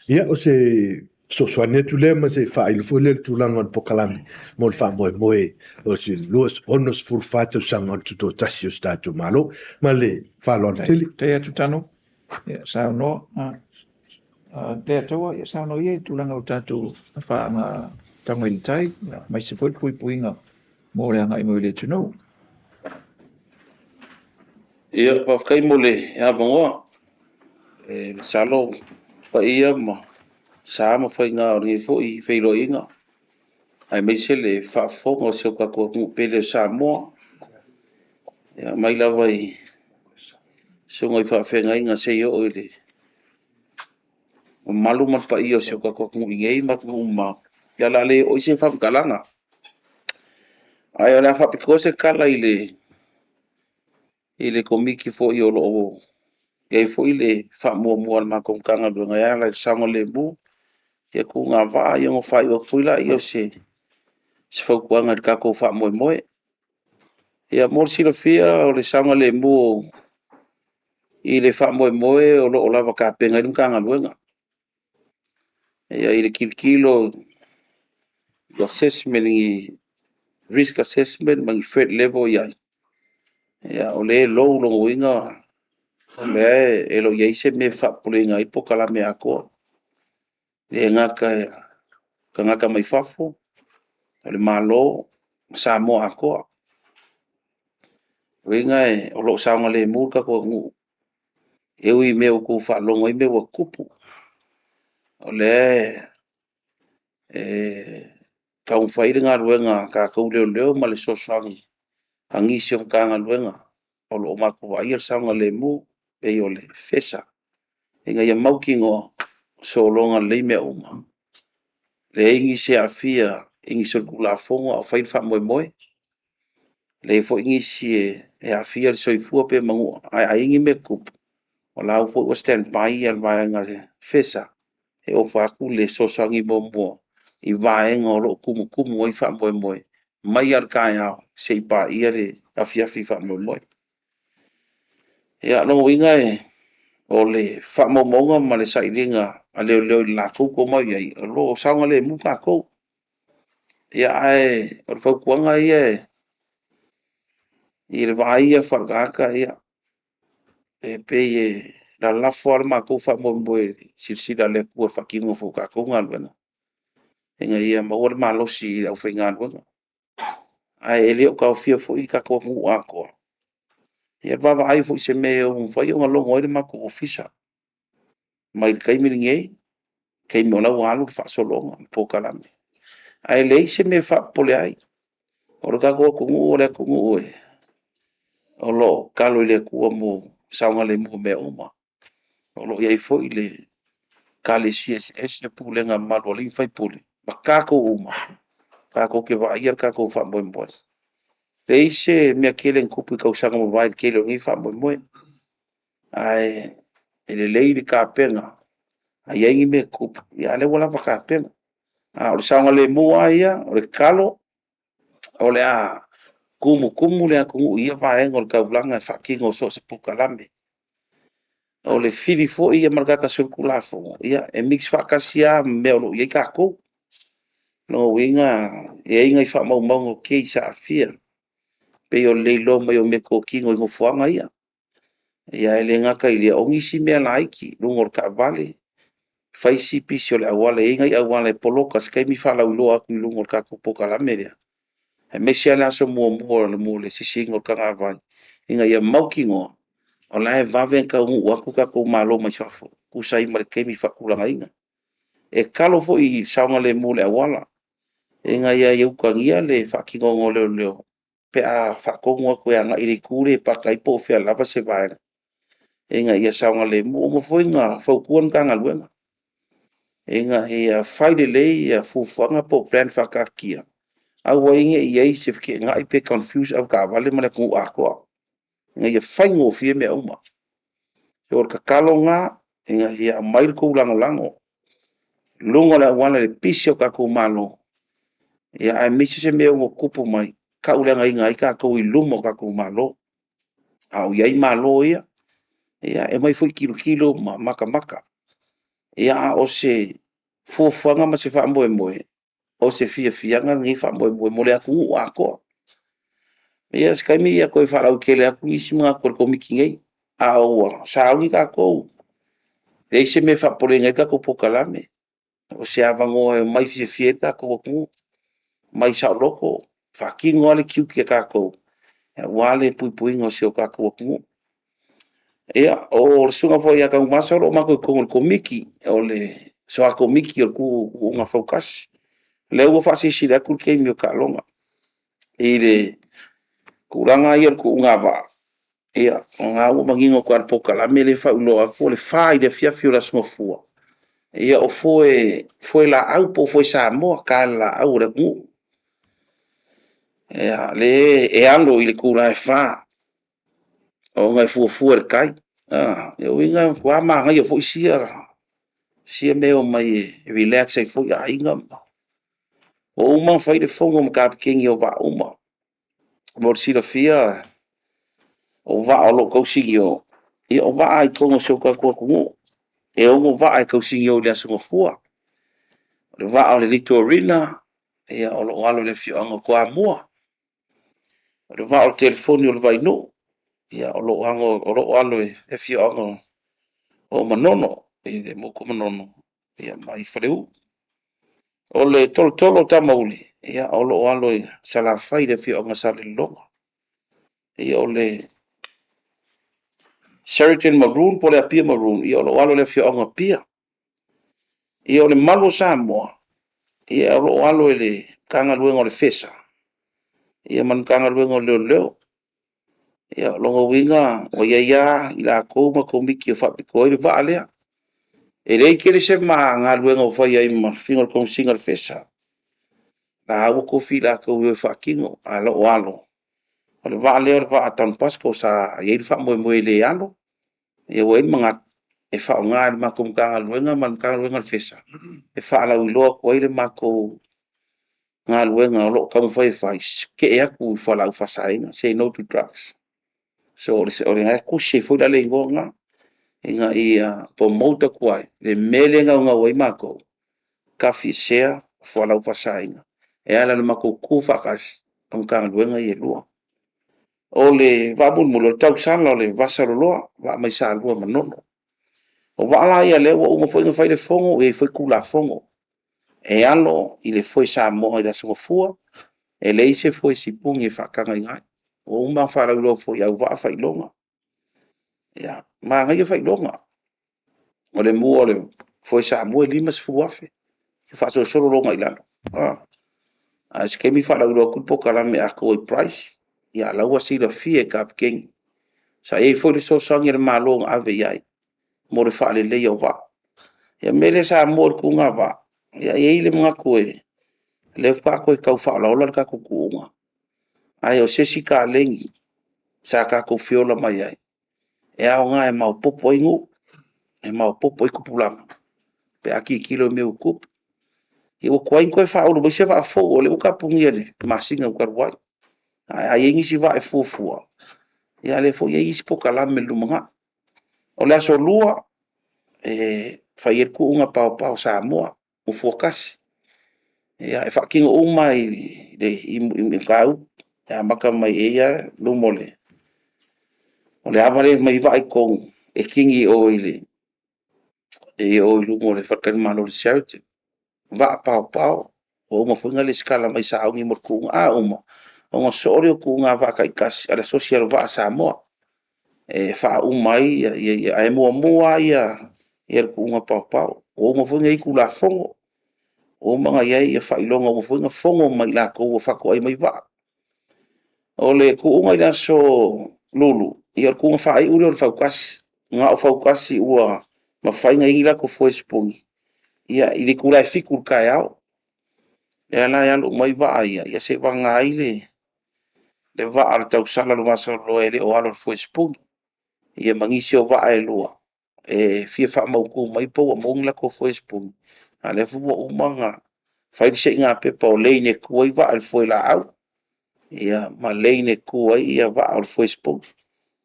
Ia, o se fesoasoani atu lea ma se faailo foi lea le tulaga o le pokalame mo le faamoemoe o se 64 tausaga o le tutoatasi o se tatou Malo. Ma le faaaloalo tele. Te atu tanu, ia, saunoa. Leiataua, ia saunoa ia i tulaga o tatou faaga taga i le tai, ia, mai se foi le puipuiga mo le agai mai i le atunuu. Ia, faafetai mo le avanoa. E masalo paia ma sa ma faiga o lenei foi feiloaiga. Aemaise le faafofoga o si o tatou atunuu pele o Samoa, ia mai lava i susuga i faafeagaiga seia oo i le mamalu ma le paia o si o tatou atunuu i nei ma atunuu mamao. Ia o le a le oo i ai se faamatalaga. Ae o le a faapitoa se tala i le Komiti foi o lo o i ai foi le faamuamua a le matou Matagaluega e ala i le saogalemu, ia tuga vaa, ia ona faaiu atu foi lea o se fautuaga i le tatou faamoemoe. Ia mo le silafia o le saogalemu i le faamoemoe o lo o lava tapena ai le Matagaluega. Ia i le tilotilo i assessment i risk assessment ma ni threat level o i ai, ia o lea e low, lona uiga o lea e le o i ai se mea e faapopoleina ai le polokalame atoa. E le gata i tagata mai fafo, o le Malo ma Samoa atoa. O lona uiga o lo o saogalemu le tatou atunuu, e ui i mea ua outou faalogo ai mea ua tutupu, o lea e taumafai le galuega a tatou leoleo ma le fesoasoani a nisi o Matagaluega o lo o matou vaaia le saogalemu, pei o le FESA, ina ia mautinoa, sologa lelei mea uma, leai nisi e aafia i ni solitulafono a o fai le faamoemoe, leai foi nisi e aafia le soifua pe manua, ae a i ai ni mea e tutupu, o la foi ua stand by le vaega a le FESA e offer atu le fesoasoani muamua i vaega o lo o tumutumu ai faamoemoe, mai lava i le taeao seia paia le afiafi faamoemoe. Ia, o lona uiga o le faamaumauga ma le sailiga a leoleo i le latou tomai i ai, o lo o saogalemu tatou. Ia, ae o le fautuaga ia i le vaai ia faale-tagata, ia, e pei e lalafo lava le matou faamoemoe i le silasila a le Atua i le faatinoga foi o tatou galuega, ina ia maua le malosi i le aufaigaluega. Ae le o taofia foi le tatou atunuu atoa. Ia vaavaai foi i se mea e ono mafai ona logo ai le matou ofisa mai le taimi lenei, taimi o la ua alu le faasologa o le polokalame. Ae leai se mea e faapopole ai. O le tatou atunuu o le atunuu o lo o tatalo i le Atua mo saogalemu o mea uma. O lo o i ai foi le Ekalesia eseese, pulega mamalu a alii ma faipule, ma tatou uma, tatou te vaaia le tatou faamoemoe. E leai se mea tele na tupu i tausaga ua mavae i le tele o nei faamoemoe, ae lelei le tapena, a i ai ni mea e tutupu, a o lea ua lava tapena. A o le saogalemu lava ia, o le tatalo, o le a tumutumu le atunuu i ia vaega o le taulaga e faatino so o se polokalame. O le fili foi ia ma le tagata solitulafono, ia e mix faatasi lava ma mea o lo o i ai tatou. O lona uiga, e i ai nai faamaumauga o case e aafia, pei o le le iloa mai o meatotino i nofoaga ia. Ia e le gata i lea, o nisi mea laiti, luga o le taavale, fai si pisi o le auala, e i ai nai auala e poloka i se taimi faalauiloa atu i luga o le tatou polokalame lea, aemaise lava le aso muamua mo le sisiina o le tagavai, ina ia mautinoa o la e vave ona taunuu atu tatou malo mai fafo e tusa ai ma le taimi faatulagaina. E tatalo foi i le saogalemu o le auala, ina ia utagia le faatinoga o leoleo pe a faatonu atu e agai i le itu lea e paka ai po o fea lava se vaega, ina ia saogalemu. Ua uma foi ona fautua le Matagaluega ina ia fai lelei fuafuaga po o plan faataatitia, aua ai ne i i ai se feteenai pe confuse avetaavale ma le atunuu atoa, ina ia faigofie mea uma. O le tatalo lena ina ia aumai le tou lagolago i luga o le auala i le pisi o tatou malo, ia aemaise se mea e ono tupu mai, tauleagaina ai tatou i luma o tatou malo. A o i ai malo ia, ia e omai foi tilotilo ma matamata. Ia a o se fuafuaga ma se faamoemoe, o se fiafiaga lenei faamoemoe mo le atunuu atoa. Ia se taimi toe faalautele atu nisi manatu o le Komiti nei, a ua sauni tatou, leai se mea e faapopoleina ai le tatou polokalame. O se avanoa e omai fiafia ai le tatou atunuu, mai saoloto, faatino lava le tiute a tatou aua le puipuiga o si o tatou atunuu. Ia, o le susuga foi ia Tanuvasa o lo o matou i totonu o le Komiti, o le soa komiti o le Tuutuuga Fautasi. Lea ua faasilasila atu le taimi o taaloga i le tulaga ia o le tuuga vaa, ia, o lena ua manino atu lava i le polokalame lea e faauiloa atu, o le 4 i le afiafi o le Aso Gafua, ia o foe, foe laau po o foe Samoa, ta o le laau a le atunuu. Ia, lea e alo i le itula e 4 ona e fuafua e le tai. O uiga e matua manaia foi sia mea e omai e relax ai foi aiga. Ua uma ona fai le fono ma kapeteni o vaa uma. Mo le silafia, o vaa o lo o tausinio, ia o vaa i totonu o si o tatou atunuu. E 6 vaa e tausinio i le Aso Gafua. O le vaa o le Litorina, ia o lo o alo i le afioaga o Toamua. O le vaa o le telefoni o le Vainuu, ia o lo o alo i le afioaga o Manono, i le motu o Manono, ia mai Faleu. O le tolotolo o Tamauli, ia o lo o alo i Salafai i le afioaga o Salelologa. Ia o le Sheraton Maroon po o le Apia Maroon, ia o lo o alo i le afioaga o Apia. Ia o le Malu o Samoa, ia o lo o alo i le Matagaluega o le FESA, ia ma le Matagaluega o Leoleo. Ia o lona uiga ua i ai lava i latou ma komiti e faapitoa ai le vaa lea. E leai tele se ma galuega o faia ai ma le afioga i le Komesina o le FESA. O la ua tofi i latou e o e faatino, ae o lo o alo, o le vaa lea o le vaa a Don Bosco sa i ai le faamoemoe e le alo, ia ua i ai le manatu, e faaaoga e le matou Matagaluega ma le Matagaluega o le FESA e faalauiloa atu ai le matou galuega o lo o taumafai e fai, tetee atu i fualaau faasaina, say no to drugs. So o lena e tusi ai foi la le igoa lena, ina ia promote atu ai le mea lea e naunau ai matou, tafiesea fualaau faasaina e ala i le matou tutu faatasi o Matagaluega ia e lua. O le vaa mulimuli, o le tausala o le Vasaloloa, vaa mai Salua ma Manono. O vaa la ia o lea ua uma foi ona fai le fono, e i ai foi Tulafono e alo i le foe Samoa i le Aso Gafua, e leai se foe sipuni e faatagaina ai. Ua uma ona faalauiloa foi i auvaa faailoga. Ia, manaia faailoga. O le mua o le foe Samoa e $50,000, e faasolosolo loa agai i lalo. A o se taimi faalauiloa atu le polokalame atoa i price, ia a o la ua silafia e kapeteni. Sa i ai foi le fesoasoani a le Malo na ave i ai mo le faaleleia o vaa. Ia o le mea lea Samoa i le tuuga vaa, ia e i ai le manatu o lea faatoa toe tau faaolaola le tatou tuuga, ae o se isi taleni sa tatou feola mai ai, e aoga e maopoopo ai nuu, e maopoopo ai tupulaga pe a tilotilo i mea ua tutupu. Ia ua tuai ona toe faaulu mai se vaa fou o lea ua tapunia i le masina talu ai. Ae a i ai nisi vaa e fuafua, ia a o lea foi e i ai isi polokalame i le lumanai. O le Aso Lua, e fai ai le tuuga paopao a Samoa, Nofoa tasi. Ia, e faatino uma i Matautu, e amata mai i luma o le ava lea e aumai ai vaa i totonu e kini i o i luma o le faletalimalo o le Sheraton. Vaa paopao, ua uma foi ona resitala mai e sauni mo le tuuga. A uma, ona sosoo lea o tuuga vaa taitasi a le Asosi Alovaa a Samoa e faauma ai, ae muamua lava le tuuga paopao. Ua uma foi ona i ai Tulafono, ua uma ona i ai faailoga, ua uma foi ona fono ma i latou ua faatoai mai vaa. O le tuuga i le Aso Lulu, ia o le tuuga faaiu lea o le fautasi. Na o fautasi ua mafai ona i ai ni latou foe sipuni, ia i le itula e 7 i le taeao. Lea la e alo uma ai vaa ia, ia seivagana ai le vaa o le tausala o le Vasaloloa e le o alo i le foe sipuni, ia ma nisi o vaa e lua e fia faamautu mai po ua maua ni latou foe sipuni, a o lea foi ua uma ona fai le siiga pepa o lane e tu ai vaa i le foe laau, ia ma lane e tu ai vaa o le foe sipuni.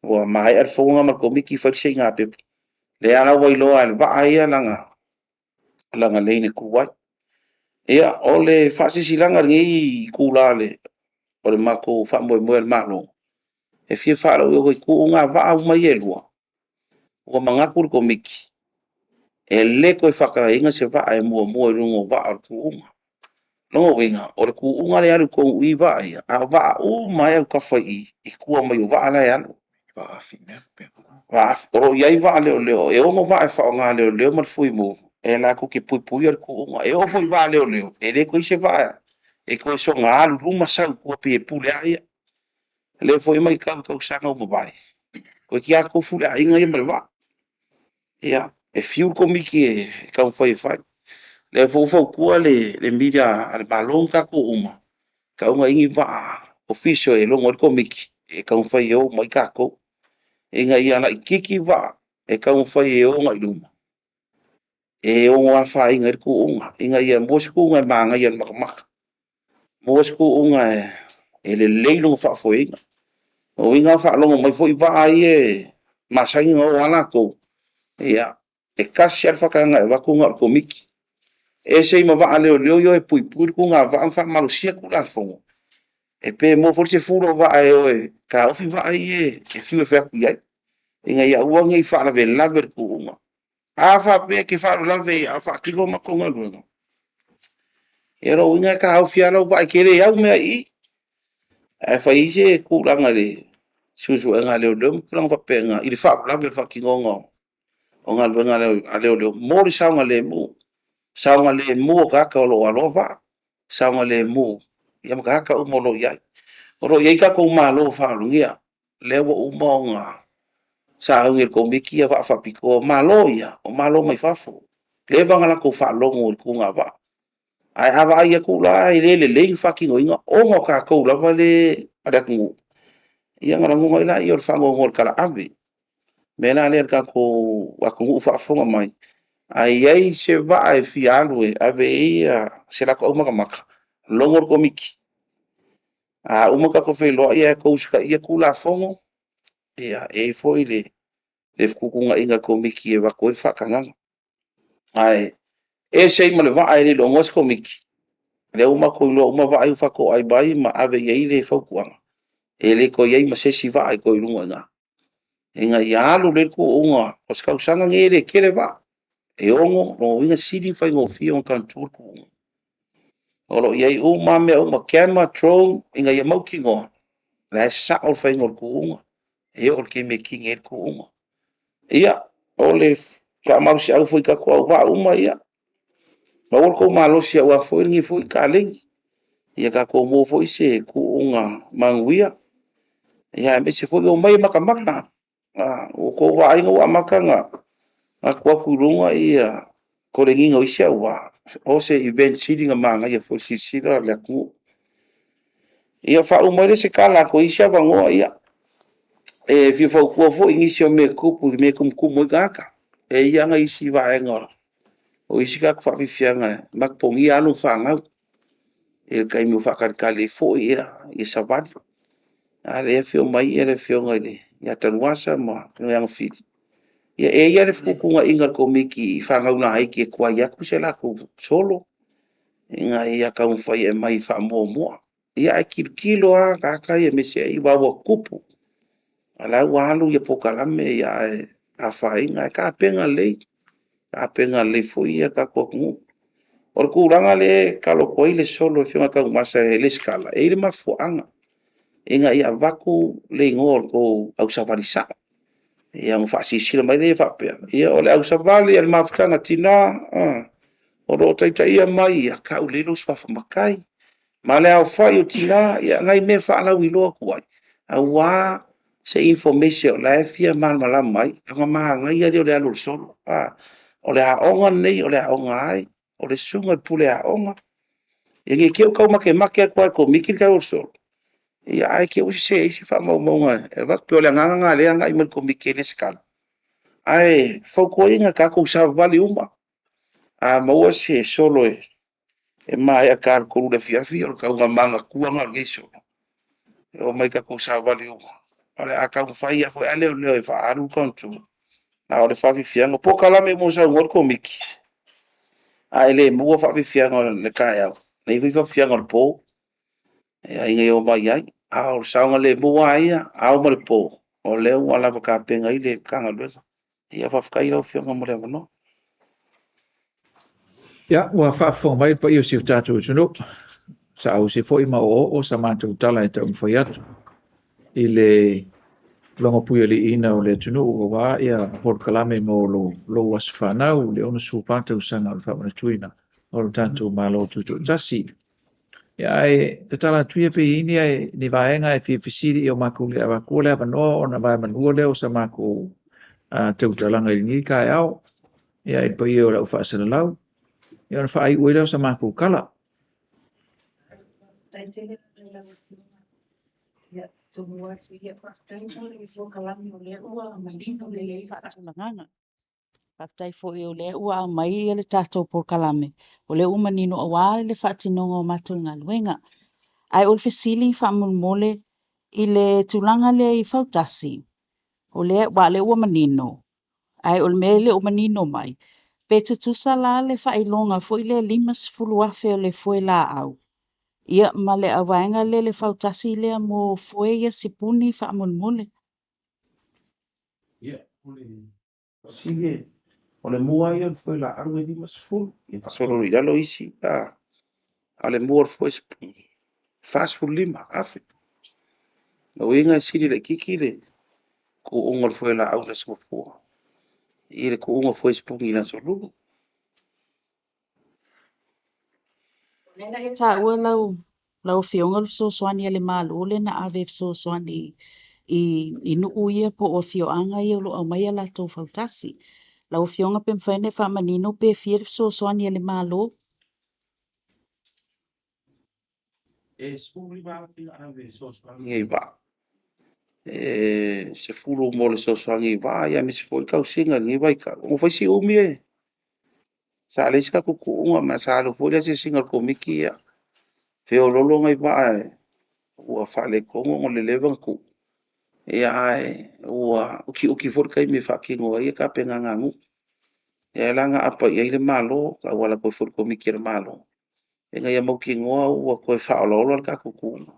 Ua maea le fono ma le komiti fai le siiga pepa, lea la ua iloa e le vaa ia lana lane e tu ai. Ia, o le faasilasilaga i lenei itula o le matou faamoemoe a le Malo, e fia faalauiloa i tuuga vaa uma ia e lua, ua manatu le komiti, e le toe faatagaina se vaa e muamua i luga o vaa o le tuuga. Lona uiga, o le tuuga lea e alu i totonu i vaa ia, a o vaa uma e autafa i i, i tua mai o vaa la e alu. O lo o i ai vaa leoleo, e 6 vaa e faaaoga e leoleo ma le fuimu. E latou te puipuia le tuuga. E oo foi i vaa leoleo, e le toe i se vaa e toe soona alu i luma sau i tua pei e pule lava ia. O lea foi e matau i tausaga ua mavae, toeitiiti lava tofu le aiga ia ma le vaa. Ia, e fiu le Komiti e taumafai e fai. O lea foi ua fautua le media a le Malo ma tatou uma, e tatau ona i ai ni vaa official e logo ai le Komiti e taumafai e o uma ai tatou, ina ia laitiiti vaa e taumafai e o agai i luma, e ono afaina ai le tuuga, ina ia maua se tuuga e manaia i le matamata, maua se tuuga e lelei lona faafoeina. O uiga a faalogo mai foi vaa ia e masani ona o lava latou, ia, e tasi lava le faatagaga e avatu na o le Komiti. E ese ai ma vaa leoleo ia e o e puipui le tugavaa ma faamalosia Tulafono, e pe maua foi le 10 o vaa e o e taofi vaa ia e fiu e fai atu i ai, ina ia aua ne i faalavelave le tuuga. A faapea e te faalavelave a o faatino a matou galuega, ia o lona uiga e taofi lava lau vaa e te le au mea i i. Ae fai ai se tulaga i le suesuega a leoleo ma tulaga faapena i le faalavelave o le faatinoga o galuega a leoleo mo le saogalemu. Saogalemu o tagata o lo o aloa vaa, saogalemu ia ma tagata uma o lo o i ai. O lo o i ai tatou malo faalogia, lea ua uma ona sauni e le Komiti ia vaa faapitoa. Malo ia, o malo mai fafo. Leva ona latou faalogo i le tugavaa. Ae a vaai atu la e le lelei le faatinoina ona o tatou lava le a le atunuu, ia ona lagona ai lea o le faanoanoa i le talaave. O le mea la lea le tatou atunuu faafofoga mai, a i ai se vaa e fia alu e ave i ai se latou aumatamata, logo le Komiti. A uma tatou feiloai ae outou usitaia Tulafono, ia, e i ai foi le fetuutuunaiga a le Komiti e avatu ai le faatagaga. Ae ese ai ma le vaa e le logoa se Komiti, lea ua matou iloa uma vaa ia ua faatoai mai ma ave i ai le fautuaga, e le toe i ai ma se isi vaa e toe i luga i ina. Ina ia alu lelei le tuuga o se tausaga lenei e le tele vaa, e 6, lona uiga e sili ona faigofie ona control le tuuga. O lo o i ai uma lava mea uma, camera, drone, ina ia mautinoa, o la e sao le faiga o le tuuga, e oo i le taimi e kini ai le tuuga. Ia, o le faamalosiau foi i tatou auvaa uma, ia, maua le tou malosi aua foi lenei foi kaleni. Ia tatou maua foi se tuuga manuia, ia aemaise foi omai e matamata. Ua outou vaaiga ua amata ona atu atu i luga ia koleniga o isi auvaa, o se event sili ona manaia foi i le silasila a le atunuu. Ia faauma ai le se tala a toe i ai se avanoa, ia, e fia fautua foi i nisi o mea e tupu i mea e tumutumu ai tagata. E i ai lava isi vaega o isi tagata faafiafiaga e mapogia alo ma fanau i le taimi o faatalitali ai foi ia savali. A lea e afio mai le afioga ia Tanuvasa ma le afioga ia Agafili. Ia e i ai le fetuutuunaiga a le Komiti i fanau laiti e tuai atu se latou solo ina ia taumafai e aumai faamuamua. Ia ae tilotilo lava tagata ia aemaise ai aua ua tupu. A o la ua alu ia polokalame ia ae afaina, ae tapena lelei, tapena lelei foi ia le tatou atunuu. O le tulaga lea e tatalo atu ai le solo i le afioga ia Tanuvasa e resitala, e i ai le mafuaaga ina ia avatu le igoa o le tou ausavali sao. Ia ona faasilasila mai lea faapea, ia o le ausavali a le mafutaga tina, o lo o taitaia mai ia Taulelei lou suafa matai, ma le aofai o tina, ia nai mea faalauiloa atu ai, aua se information o la e fia malamalama ai, ona manaia lea o le alu o le solo. O le aoga lenei, o le aoga ai, o le susuga i le pule aoga. Ia ne i te i ua tau makemake atu lava e le Komiti le tau o le solo, ia ae te i ua sese ai se faamaumauga e avatu. Pei o le agaga lena o lea e agai mai le Komiti e resitala. Ae fautuaina tatou savavali uma, a maua se solo e maea ta le 3 i le afiafi, o le taugamaga lena o lenei solo. E oo mai tatou savavali uma. O le a taumafai lava foi a leoleo e faaalu le control. A o le faafiafiaga, o polokalame uma ua saunoa le Komiti, a e le maua faafiafiaga o le taeao, e i ai foi faafiafiaga o le po, ina ia omai ai. A o le saogalemu lava ia, ao ma le po, o lea ua lava tapena ai le Matagaluega. Ia faafetai lau Afioga mo le avanoa. Ia, ua faafofoga mai le paia o si o tatou atunuu, saausi foi ma oooo sa matou tala e taumafai atu i le logopuialiiina o le atunuu auā ia polokalame mo lou aso fanau, le 64 tausaga o le faamanatuina o le tatou Malo Tutoatasi. Ia, ae tatala atu ia pe i ai ni vaega e fia fesili i o makou le avatua le avanoa ona vaemanua lea o sa makou tautalaga i lenei taeao. Ia, i le paia o le au faasalalau, ia ona faaiu ai lea o sa matou tala. Faafetai foi o lea ua aumai le tatou polokalame, o lea ua manino aua le faatinoga o matou galuega. Ae o le fesili faamolemole i le tulaga lea i fautasi, o lea, aua o lea ua manino, ae o le mea e le o manino mai, pe tutusa la le faailoga foi lea 50,000 o le foe laau, ia ma le vaega lea le fautasi lea mo foe ia sipuni faamolemole. Ia, o le fesili e, o le mua ia o le foe laau e 50, ia faasolo i lalo isi, a o le mua o le foe sipuni, 45,000. O le uiga e sili laitiiti le tuuga o le foe laau i le Aso Gafua i le tuuga o foe sipuni i le Aso Lulu. O lea na e taua lau Afioga le fesoasoani a le Malo lea na ave e fesoasoani i nuu ia po o afioaga ia o lo o aumai a latou fautasi. Lau Afioga pe mafai ona e faamanino pe fia le fesoasoani a le Malo? E 15,000 na ave e fesoasoani ai i vaa. E 10 mo le fesoasoani i vaa, ia aemaise foi le tausiga i lenei vaitau. Ua fai si umi e sa leai se tatou tuuga, ma sa alu foi le asiasiga a le Komiti, ia feoloolo nai vaa ua faaletonu ona o le leva ona tuu. Ia, ae ua utiuti foi le taimi e faatino ai tapenaga a nuu. Ia la na aapa i ai le Malo, tauala atu ai foi i le Komiti a le Malo, ina ia mautinoa ua toe faaolaola le tatou tuuga.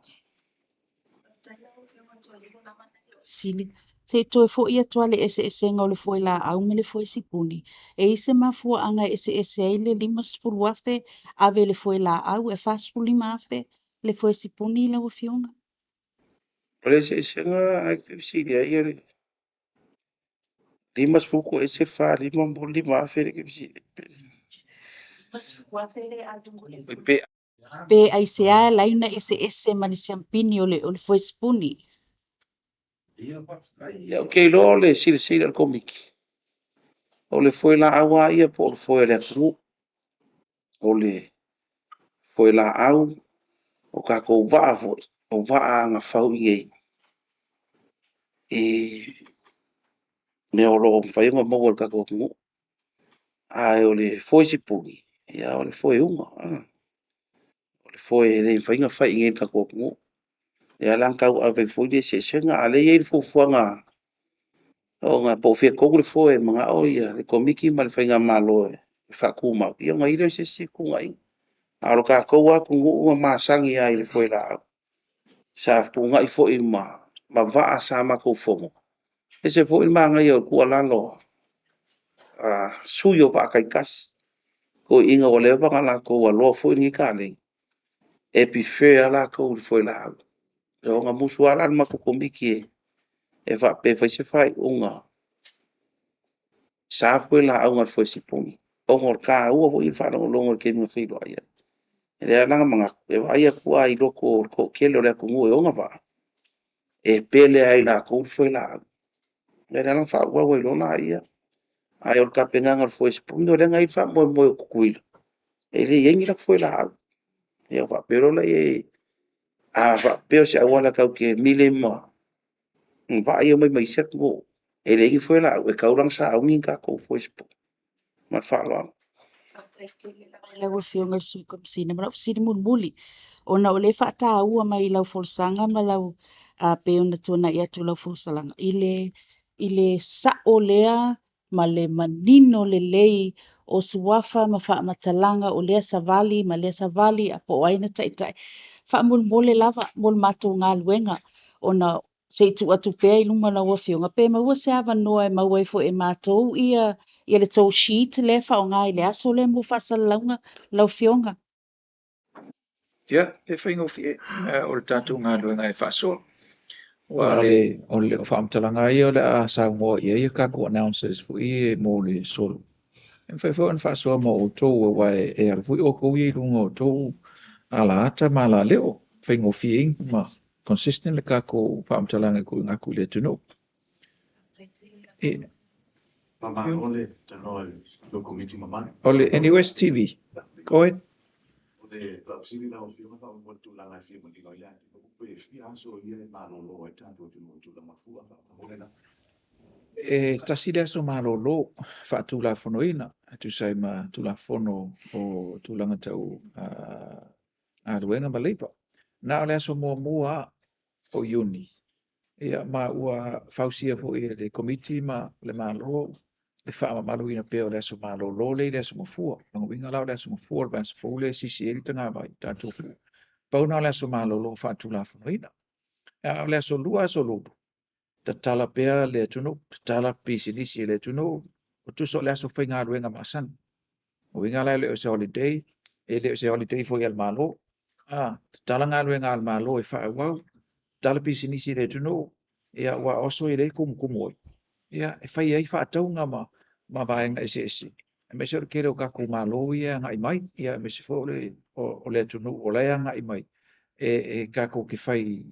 Fesili, se i toe foi atu lava le eseesega o le foe laau ma le foe sipuni, e i ai se mafuaaga e eseese ai le 50,000 ave i le foe laau e 45,000 le foe sipuni lau Afioga? O le eseesega ai te fesili ai o le 50 toese le 45 mo le 5,000 le te fesili. Pe Pe aisea e ala ai ona eseese ma le siampini o le foe sipuni? Ia, ou te iloa o le silasila a le Komiti, o le foe laau lava ia po o le foe a le atunuu, o le foe laau, o tatou vaa foi, o vaa agafau i nei, i mea o lo o mafai ona maua e le tatou atunuu. Ae o le foe sipuni, ia o le foe uga, o le foe e le mafai ona fai i nei i le tatou atunuu. Ia la na tau ave ai foi le eseesega, a o lea e i ai le fuafuaga ona po o fea tonu le foe e manao ia le Komiti ma le Faigamalo e faatumau, ia ona i ai lea o se isi fetuunaiga. A o le tatou atunuu na masani ai i le foe laau. Sa fetuunai foi ma vaa sa matou fono. E ese foi le manaia o le tuualalo a sui o vaa taitasi, toeaiina ua leva ona latou aloa foi lenei kalena, e prefer lava latou i le foe laau. Ona musu lava la le matou Komiti e faapea e fai se faaiuga sa foe laau na o le foe sipuni, ona o le taua foi o le faalogologo i le taimi na feiloai ai. E lea la na manatu, e vaai atu lava i loko o le toatele o le atunuu e ona vaa, e pele lava i latou le foe laau. Ia lea la na faaauau ai loa laia. Ae o le tapenaga o le foe sipuni, o lea na i ai le faamoemoe o Tutuila, e le i ai ni latou foe laau. Ia faapea loa lea, a faapea o se auala tatou te mili ai ma vaa ia e omai ma isi atunuu e leai ni foe laau, e tatau la ona sauni ni tatou foe sipuni. Ma le faaaloalo. Faafetai tele lava i lau Afioga i le Sui Komesina. Ma lau fesili mulimuli, ona o lea e faataua mai i lau folasaga ma lau pei ona tuanai atu lau folasaga i le sao lea ma le manino lelei o suafa ma faamatalaga o lea savali ma lea savali a po o ai na taitai. Faamolemole lava mo le matou galuega ona se i tuu atu pea i luma lau Afioga, pe maua se avanoa e maua ai foi e matou ia le tou sheet lea e faaaoga i le aso lea mo faasalalauga lau Afioga. Ia, e faigofie o le tatou galuega e faasoa. Aua o le faamatalaga lava ia o le a saunoa i ai a tatou announcers foi ia mo le solo. E mafai foi ona faasoa ma outou aua e alu foi outou ia i luga o outou alaata ma alaleo, faigofie ai ma consistent le tatou faamatalaga e tuuina atu i le atunuu. O le NUS TV. Go ahead. E tasi le aso malolo faatulafonoina e tusa ai ma Tulafono o Tulaga Tau Galuega ma Leipa. Na o le aso 1 lava o Iuni, ia ma ua fausia foi e le Komiti ma le Malo le faamamaluina pea o le aso malolo lea i le aso Gafua. O lona uiga la o le aso Gafua o le vaiaso fou lea e sisi ai le tagavai, tatou pau lena o le aso malolo faatulafonoina. A o le aso Lua, aso Lulu, tatala pea le atunuu, tatala pisinisi a le atunuu, tusa o le aso faigaluega masani. O uiga la e le o se holiday, e le o se holiday foi a le Malo. Tatala galuega a le Malo e faaauau, tatala pisinisi a le atunuu, ia aua o aso ia o lea e tumutumu ai, ia e fai ai faatauga ma vaega eseese, aemaise o le tele o tatou Malo ia e agai mai, ia aemaise foi o le atunuu o la e agai mai e tatou te fai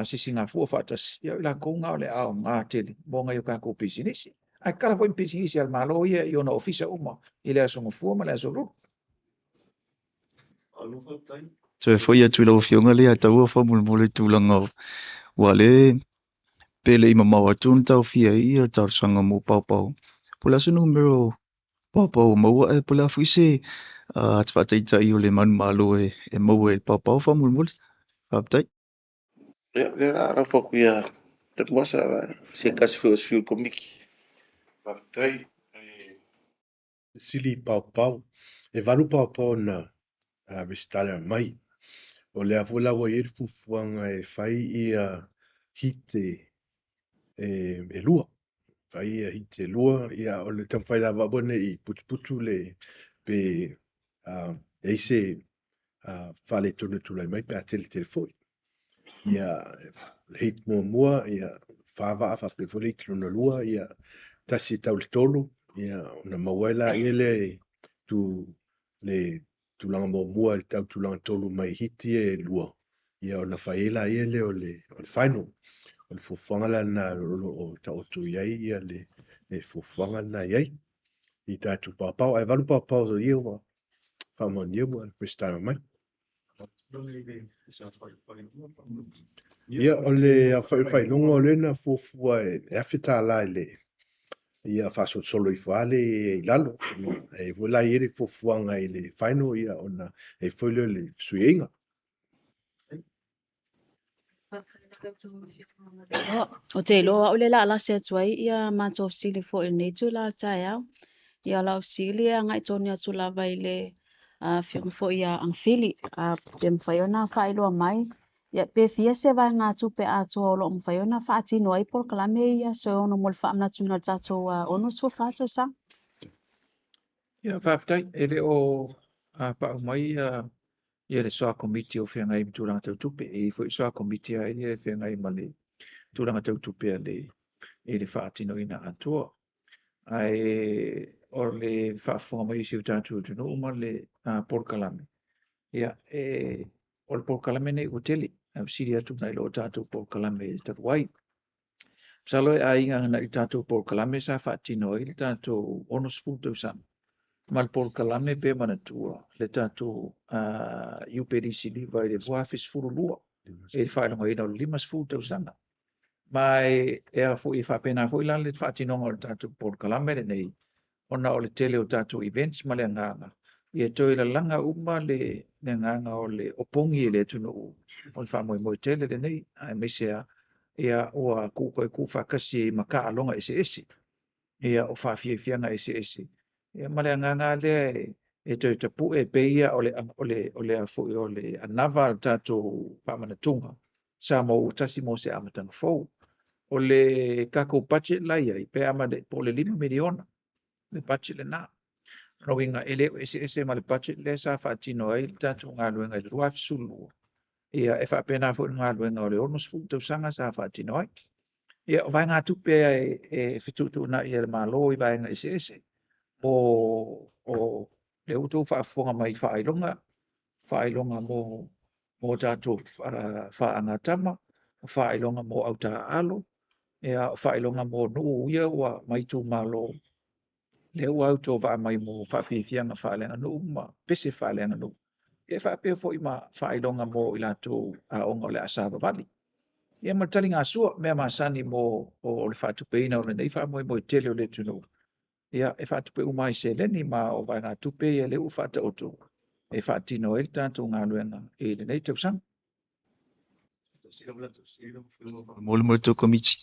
sisigafua faatasi, ia o i latou na o le aoga tele mo nai o tatou pisinisi. Ae tatala foi ma pisinisi a le Malo ia i ona ofisa uma i le aso Gafua ma le aso Lulu. Toe foi atu i lau Afioga lea taua faamolemole i tulaga ua le pe le i mamao atu ona taofia ai ia talosaga mo paopao. Po o le a se numera o paopao ua maua ae po o le a foi se faataitai o le manumalo e maua i le paopao faamolemole. Faafetai. Ia, o lea o le a lafo atu ia Tanuvasa se tasi foi o sui o le Komiti. Faafetai. Sili paopao. E 8 paopao na resitala mai. O lea foi la ua i ai le fuafuaga e fai ia hite e 2. Fai ia hite e 2, ia o le taumafai lava aua ne i putuputu le pe e ai se faaletonu e tulai mai pe a tele tele foi. Ia le hit muamua, ia 4 vaa faapea foi le hit lona 2, ia 1 e tau le 3, ia ona maua ai la ia le tu le tulaga muamua i le tau tulaga 3 mai hiti e 2, ia ona fai ai la ia le o le final. O le fuafuaga la lena o lo o taoto i ai ia le fuafuaga lena i ai i tatou paopao. Ae 8 paopao ia ua faamaonia ua freestyle mai. Ia o le faailoga o lea na fuafua e $1,000 i le ia faasolosolo ifo lava le i lalo. E foi la i ai le fuafuaga i le final ia ona e foi lea o le fesuiaiga. O te iloa au le la alasi atu ai ia matou fesili foi i lenei itula o le taeao. Ia o lau fesili e agai tonu atu lava i le afioga foi ia Agafili, pe mafai ona faailoa mai ia pe fia se vaegatupe atoa o lo o mafai ona faatino ai polokalame ia so ono mo le faamanatuina o le tatou 64 tausaga. Ia, faafetai, e le o pau mai ia le soa komiti o feagai ma tulaga tau tupe. E i ai foi soa komiti a ia e feagai ma le tulaga tau tupe a le i le faatinoina atoa. Ae o le faafofoga mai o si o tatou atunuu ma le polokalame, ia, o le polokalame nei ua tele, ae fesili atu nai lo tatou polokalame talu ai. Masalo e aiga na i tatou polokalame sa faatino ai le tatou 60 tausaga. Ma le polokalame pe manatua le tatou Iupeli Siliva i le 2012 e le faailogaina o le 50 tausaga. Ma e a foi e faapena foi la le faatinoga o le tatou polokalame lenei, ona o le tele o tatou events ma le agaga, ia toe lalaga uma le agaga o le opogi e le atunuu o le faamoemoe tele lenei, aemaise lava ia ua tuu toe tuufaatasi ma taaloga eseese, ia o faafiafiaga eseese, ia ma le agaga lea e toe tapue pei ia o le foi o le anava a le tatou faamanatuga Samoa ua tasi mo se amataga fou. O le tatou budget la i ai, pe a po o le $5 miliona le budget lena. O lona uiga e le o eseese ma le budget lea sa faatino ai le tatou galuega i le 2012. Ia, e faapena foi le galuega o le 60 tausaga sa faatino ai. Ia, o vaegatupe e fetuutuunai e le Malo i vaega eseese mo o lea ua outou faafofoga mai i faailoga, faailoga mo tatou faagatama, o faailoga mo autaaalo, ia o faailoga mo nuu ia ua ma itumalo lea ua autovaa mai mo faafiafiaga faaleaganuu ma pese faaleaganuu, e faapea foi ma faailoga mo i latou aoga o le a savavali. Ia ma le taligasua, mea masani mo le faatupeina o lenei faamoemoe tele o le atunuu, ia e faatupe uma lava i seleni, ma o vaegatupe ia lea ua faataoto e faatino ai le tatou galuega i lenei tausaga. Mo le matou Komiti,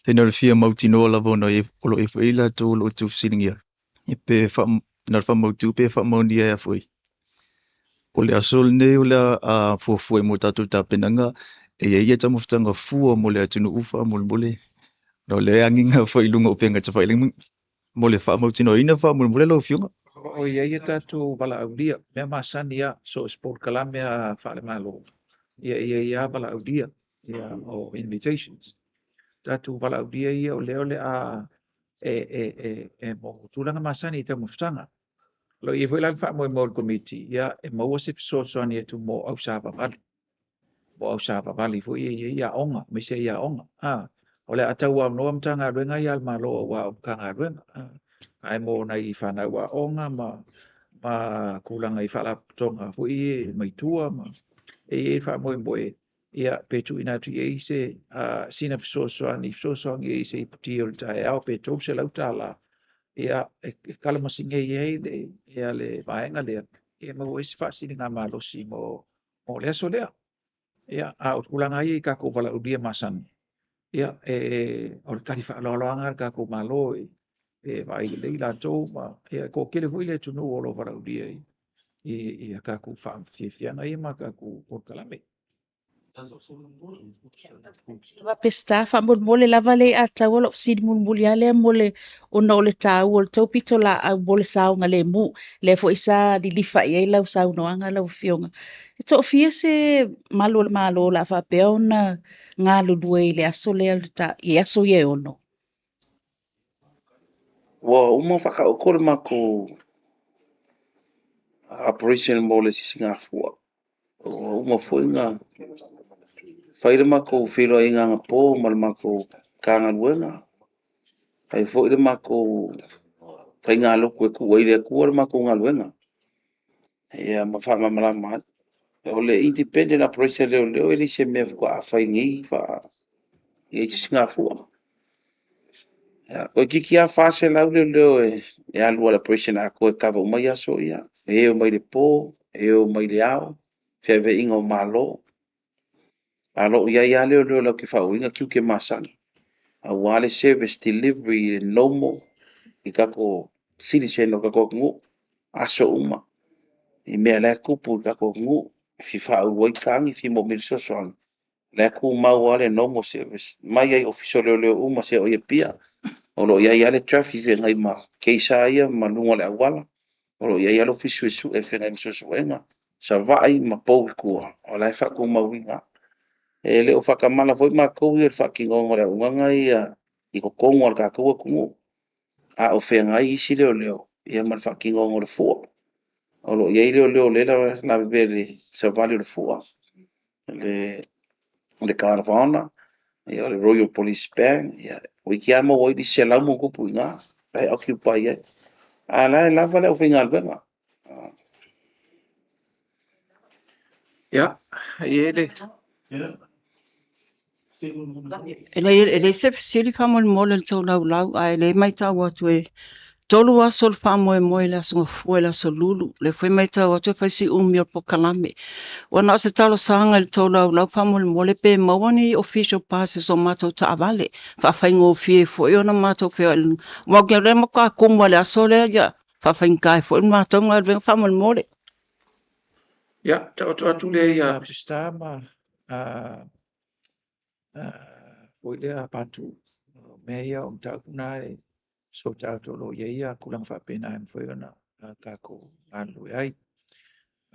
le na o le fia mautinoa lava ona o lo o i ai foi latou o lo o tuufesiligia, pe na o le faamautu pe faamaonia ea foi. O le aso lenei o le a fuafua mo tatou tapenaga, e i ai ia taumafataga fua mo le atunuu faamolemole. Na o lea e agiga foi i luga o upega tafailagi mo le faamautinoaina faamolemole lau Afioga. O i ai a tatou valaaulia, mea masani lava, so o se polokalame lava faale-Malo, ia e i ai lava valaaulia, ia o invitations. Tatou valaaulia ia o lea o le a e mo tulaga masani i taumafataga. O lo o i ai foi la le faamoemoe o le Komiti, ia e maua se fesoasoani atu mo ausavavali. Mo ausavavali foi ia e i ai aoga, aemaise ai aoga. O le a tauaunoa Matagaluega ia a le Malo aua o Matagaluega. Ae mo nai fanau aoga ma tulaga i faalapotopotoga foi ia mai tua ma e i ai le faamoemoe, ia pe tuuina atu i ai se sina fesoasoani, fesoasoani i ai i se iputi o le taeao pe $300, ia e kalamasina ai le vaega lea, e maua ai se faasiligamalosi mo le aso lea. Ia, a o tulaga lava ia i tatou valaaulia masani, ia o le tali faaaloalo lava lena a le tatou Malo e vaai lelei latou ma e toatele foi le atunuu o lo o valaaulia i a tatou faafiafiaga ia ma tatou polokalame. Peseta, faamolemole lava le i ataua lou fesili mulimuli lava lea mo le ona o le taua o le tou pitolaau mo le saogalemu. Lea foi sa lilifa i ai lau saunoaga lau Afioga. E toafia se malu o le Malo o le a faapea ona galulue i le aso lea i aso ia e 6? Ua uma ona faataoto le matou operation mo le sisigafua. Ua uma foi ona fai le matou feiloaiga anapo ma le matou Matagaluega, fai foi le matou faigalotu e tuu ai i le Atua le matou galuega, ia ma faamalamalama ai. O le independent operation a leoleo e le o se mea faatoa fai i lenei sisigafua. Toeitiiti lava 400 leoleo e alu lava i le operation atoa e kava uma aso ia. E omai i le po, e omai i le ao, feaveaiga o Malo, ae o lo o i ai lava leoleo latou te faaauauina tiute masani, aua le service delivery normal i tatou citizen o le tatou atunuu, aso uma, i mea o la e tupu i le tatou atunuu, e fia faaulu ai tagi, e fia manaomia le fesoasoani, o la e tumau lava le normal service, mai lava i Ofisa o Leoleo uma seia oo i Apia, o lo o i ai lava le traffic feagai ma case lava ia ma luga o le auala, o lo o i ai lava le Ofisa Suesue e feagai ma suesuega, Savaii ma pou i tua, o la e faatumauina lava. E le o faatamala foi matou ia i le faatinoga o le auaunaga ia i totonu lava o le tatou atunuu, a o feagai isi leoleo ma le faatinoga o le fua. O lo o i ai leoleo o lea e lavevea i le savali o le fua, o le Guard of Honour, o le Royal Police Band, toeitiiti lava maua ai le isi 100+ i ina la e occupy ai, a o la e lava le aufaigaluega. Ia, e i ai le E leai se fesili faamolemole i le tou laulau, ae o lea e matau atu e 3 aso o le faamoemoe i le aso Gafua i le aso Lulu. O lea foi e matau atu e fai si umi o le polokalame. Ua na o se talosaga i le tou laulau faamolemole pe maua ni official passes o matou taavale, faafaigofie foi ona matou feoai. Aua o lea e matua tumu lava i le aso lea, ia faafaigata ai foi le matou galuega faamolemole. Ia, taoto atu lea ia Peseta ma foi lea Patu, o mea ia o mataupu na e sort out o lo o i ai tulaga faapena e mafai ona tatou galulue ai.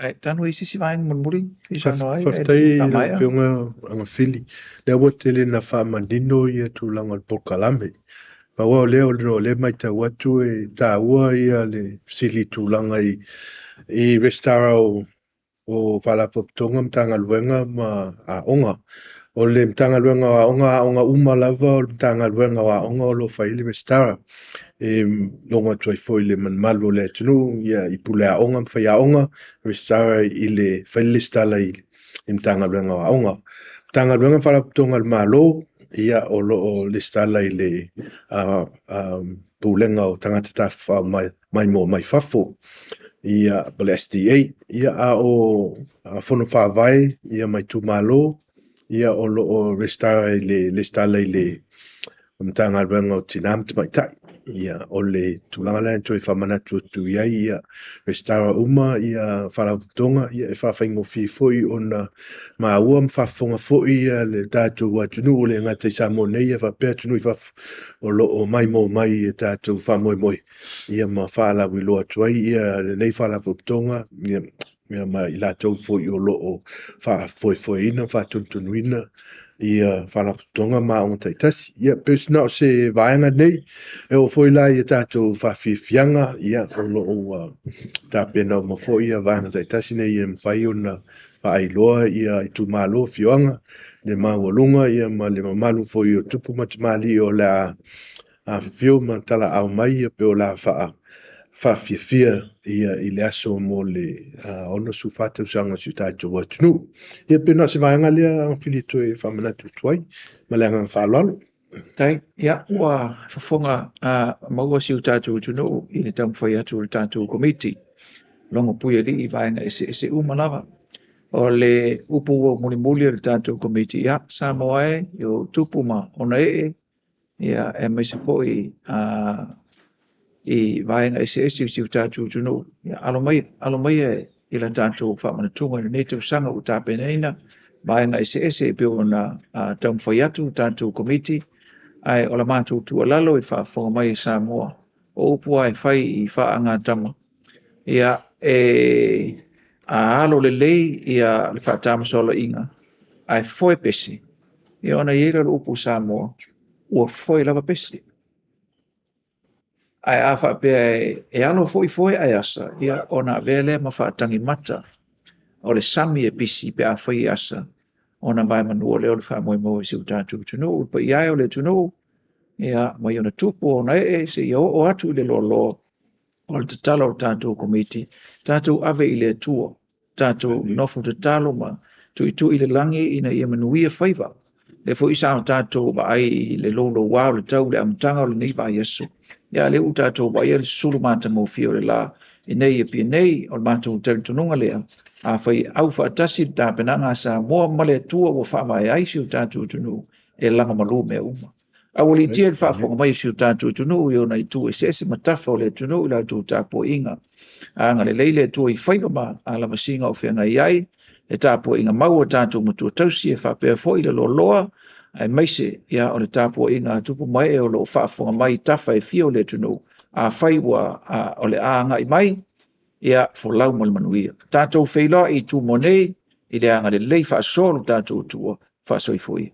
Ae tanu i se isi vaega mulimuli e saunoa ai ae le Faafetai i i lau faamaea. Afioga Agafili. Lea ua tele ina faamanino ia tulaga o le polokalame. Pau lava o lea ona o lea e matau atu e taua ia le fesili i tulaga i resitala o Faalapotopotoga, Matagaluega ma Aoga. O le Matagaluega o Aoga, aoga uma lava o le Matagaluega o Aoga o lo o fai ai le resitala. E logo atu ai foi i le mamalu o le atunuu, ia, i pule aoga ma faiaoga, resitala i le, fai le resitala i le Matagaluega o Aoga. Matagaluega ma Faalapotopotoga a le Malo, ia, o lo o resitala i le Pulega o Tagata Tafafao Maimoa Mai Fafo, ia, po o le SDA. Ia, a o Fono Faavae, ia, ma itumalo, ia, o lo o resitala i le, resitala i le Matagaluega o Tina ma Tamaitai. Ia, o le tulaga lea e toe faamanatu atu i ai, ia, resitala uma ia faalapotopotoga, ia, e faafaigofie foi ona maua ma faafofoga foi ia le tatou atunuu, e le gata i Samoa nei, ia faapea atunuu i fafo o lo o maimoa mai i tatou faamoemoe, ia, ma faalauiloa atu ai ia lenei faalapotopotoga, ia, ia ma i latou foi o lo o faafoefoeina ma faatonutonuina ia faalapotopotoga ma aoga taitasi. Ia, pei na o se vaega nei, e oo foi la i tatou faafiafiaga, ia, o lo o ua tapena uma foi ia vaega taitasi nei e mafai ona faailoa ia itumalo, afioaga, le maualuga, ia, ma le mamalu foi o tupu ma tamalii o le a afifio ma talaau mai, ia, pe o le a faafiafia ia i le aso mo le 64 tausaga o si o tatou atunuu. Ia, pe na o se vaega lea Agafili e toe faamanatu atu ai ma le agaga faaaloalo. Tai, ia, ua fofoga maua si o tatou atunuu i le taumafai atu o le tatou Komiti. Logo pui alii i vaega eseese uma lava. O le upu ua mulimuli o le tatou Komiti, ia, Samoa e, i o tupu ma ona ee, ia, aemaise foi i vaega eseese o si o tatou atunuu. Ia, alo maia i la tatou faamanatuga i lenei tausaga ua tapenaina vaega eseese e pei ona taumafai atu le tatou Komiti, ae o la matou tuualalo i le faafofoga mai a Samoa, o upu lava e fai i faagatama, ia, e a alo lelei ia le faatamasoalaiga ae foe pese, ia, ona i ai lea o le upu a Samoa, ua foe lava pese. Ae a faapea e alo foi foe ae asa, ia, ona avea lea ma faatagimata. O le sami e pisi pe a fai e asa, ona vaemanua lea o le faamoemoe o si o tatou atunuu. Le paia e o le atunuu, ia, mai ona tupu o ona ee seia oo atu i le loaloa, o le tatalo a le tatou Komiti, tatou ave i le Atua, tatou nofo tatalo ma tuitui i le lagi ina ia manuia faiva. Lea foi sa o tatou vaai i le louloua o le tau i le amataga o lenei vaiaso. Ia, lea ua tatou vaaia le susulu matagofie o le la i nei Apia nei. O le matou talitonuga lea, afai e aufaatasi le tapenaga a Samoa ma le Atua ua faavae ai si o tatou atunuu, e lagomalu mea uma. Aualiitia le faafofoga mai o si o tatou atunuu i ona itu eseese ma tafa o le atunuu i la outou tapuaiga. Agalelei le Atua i faiva ma alavasiga o feagai ai, le tapuaiga mau a tatou matua tausi e faapea foi le loaloa, aemaise ia o le tapuaiga a tupu ma ee o lo o faafofoga mai i tafa e fia o le atunuu. Afai ua o le a agai mai, ia folau ma le manuia. Tatou feiloai i Tumua nei i le agalelei faasoa o lo tatou Atua. Faasoifua ia.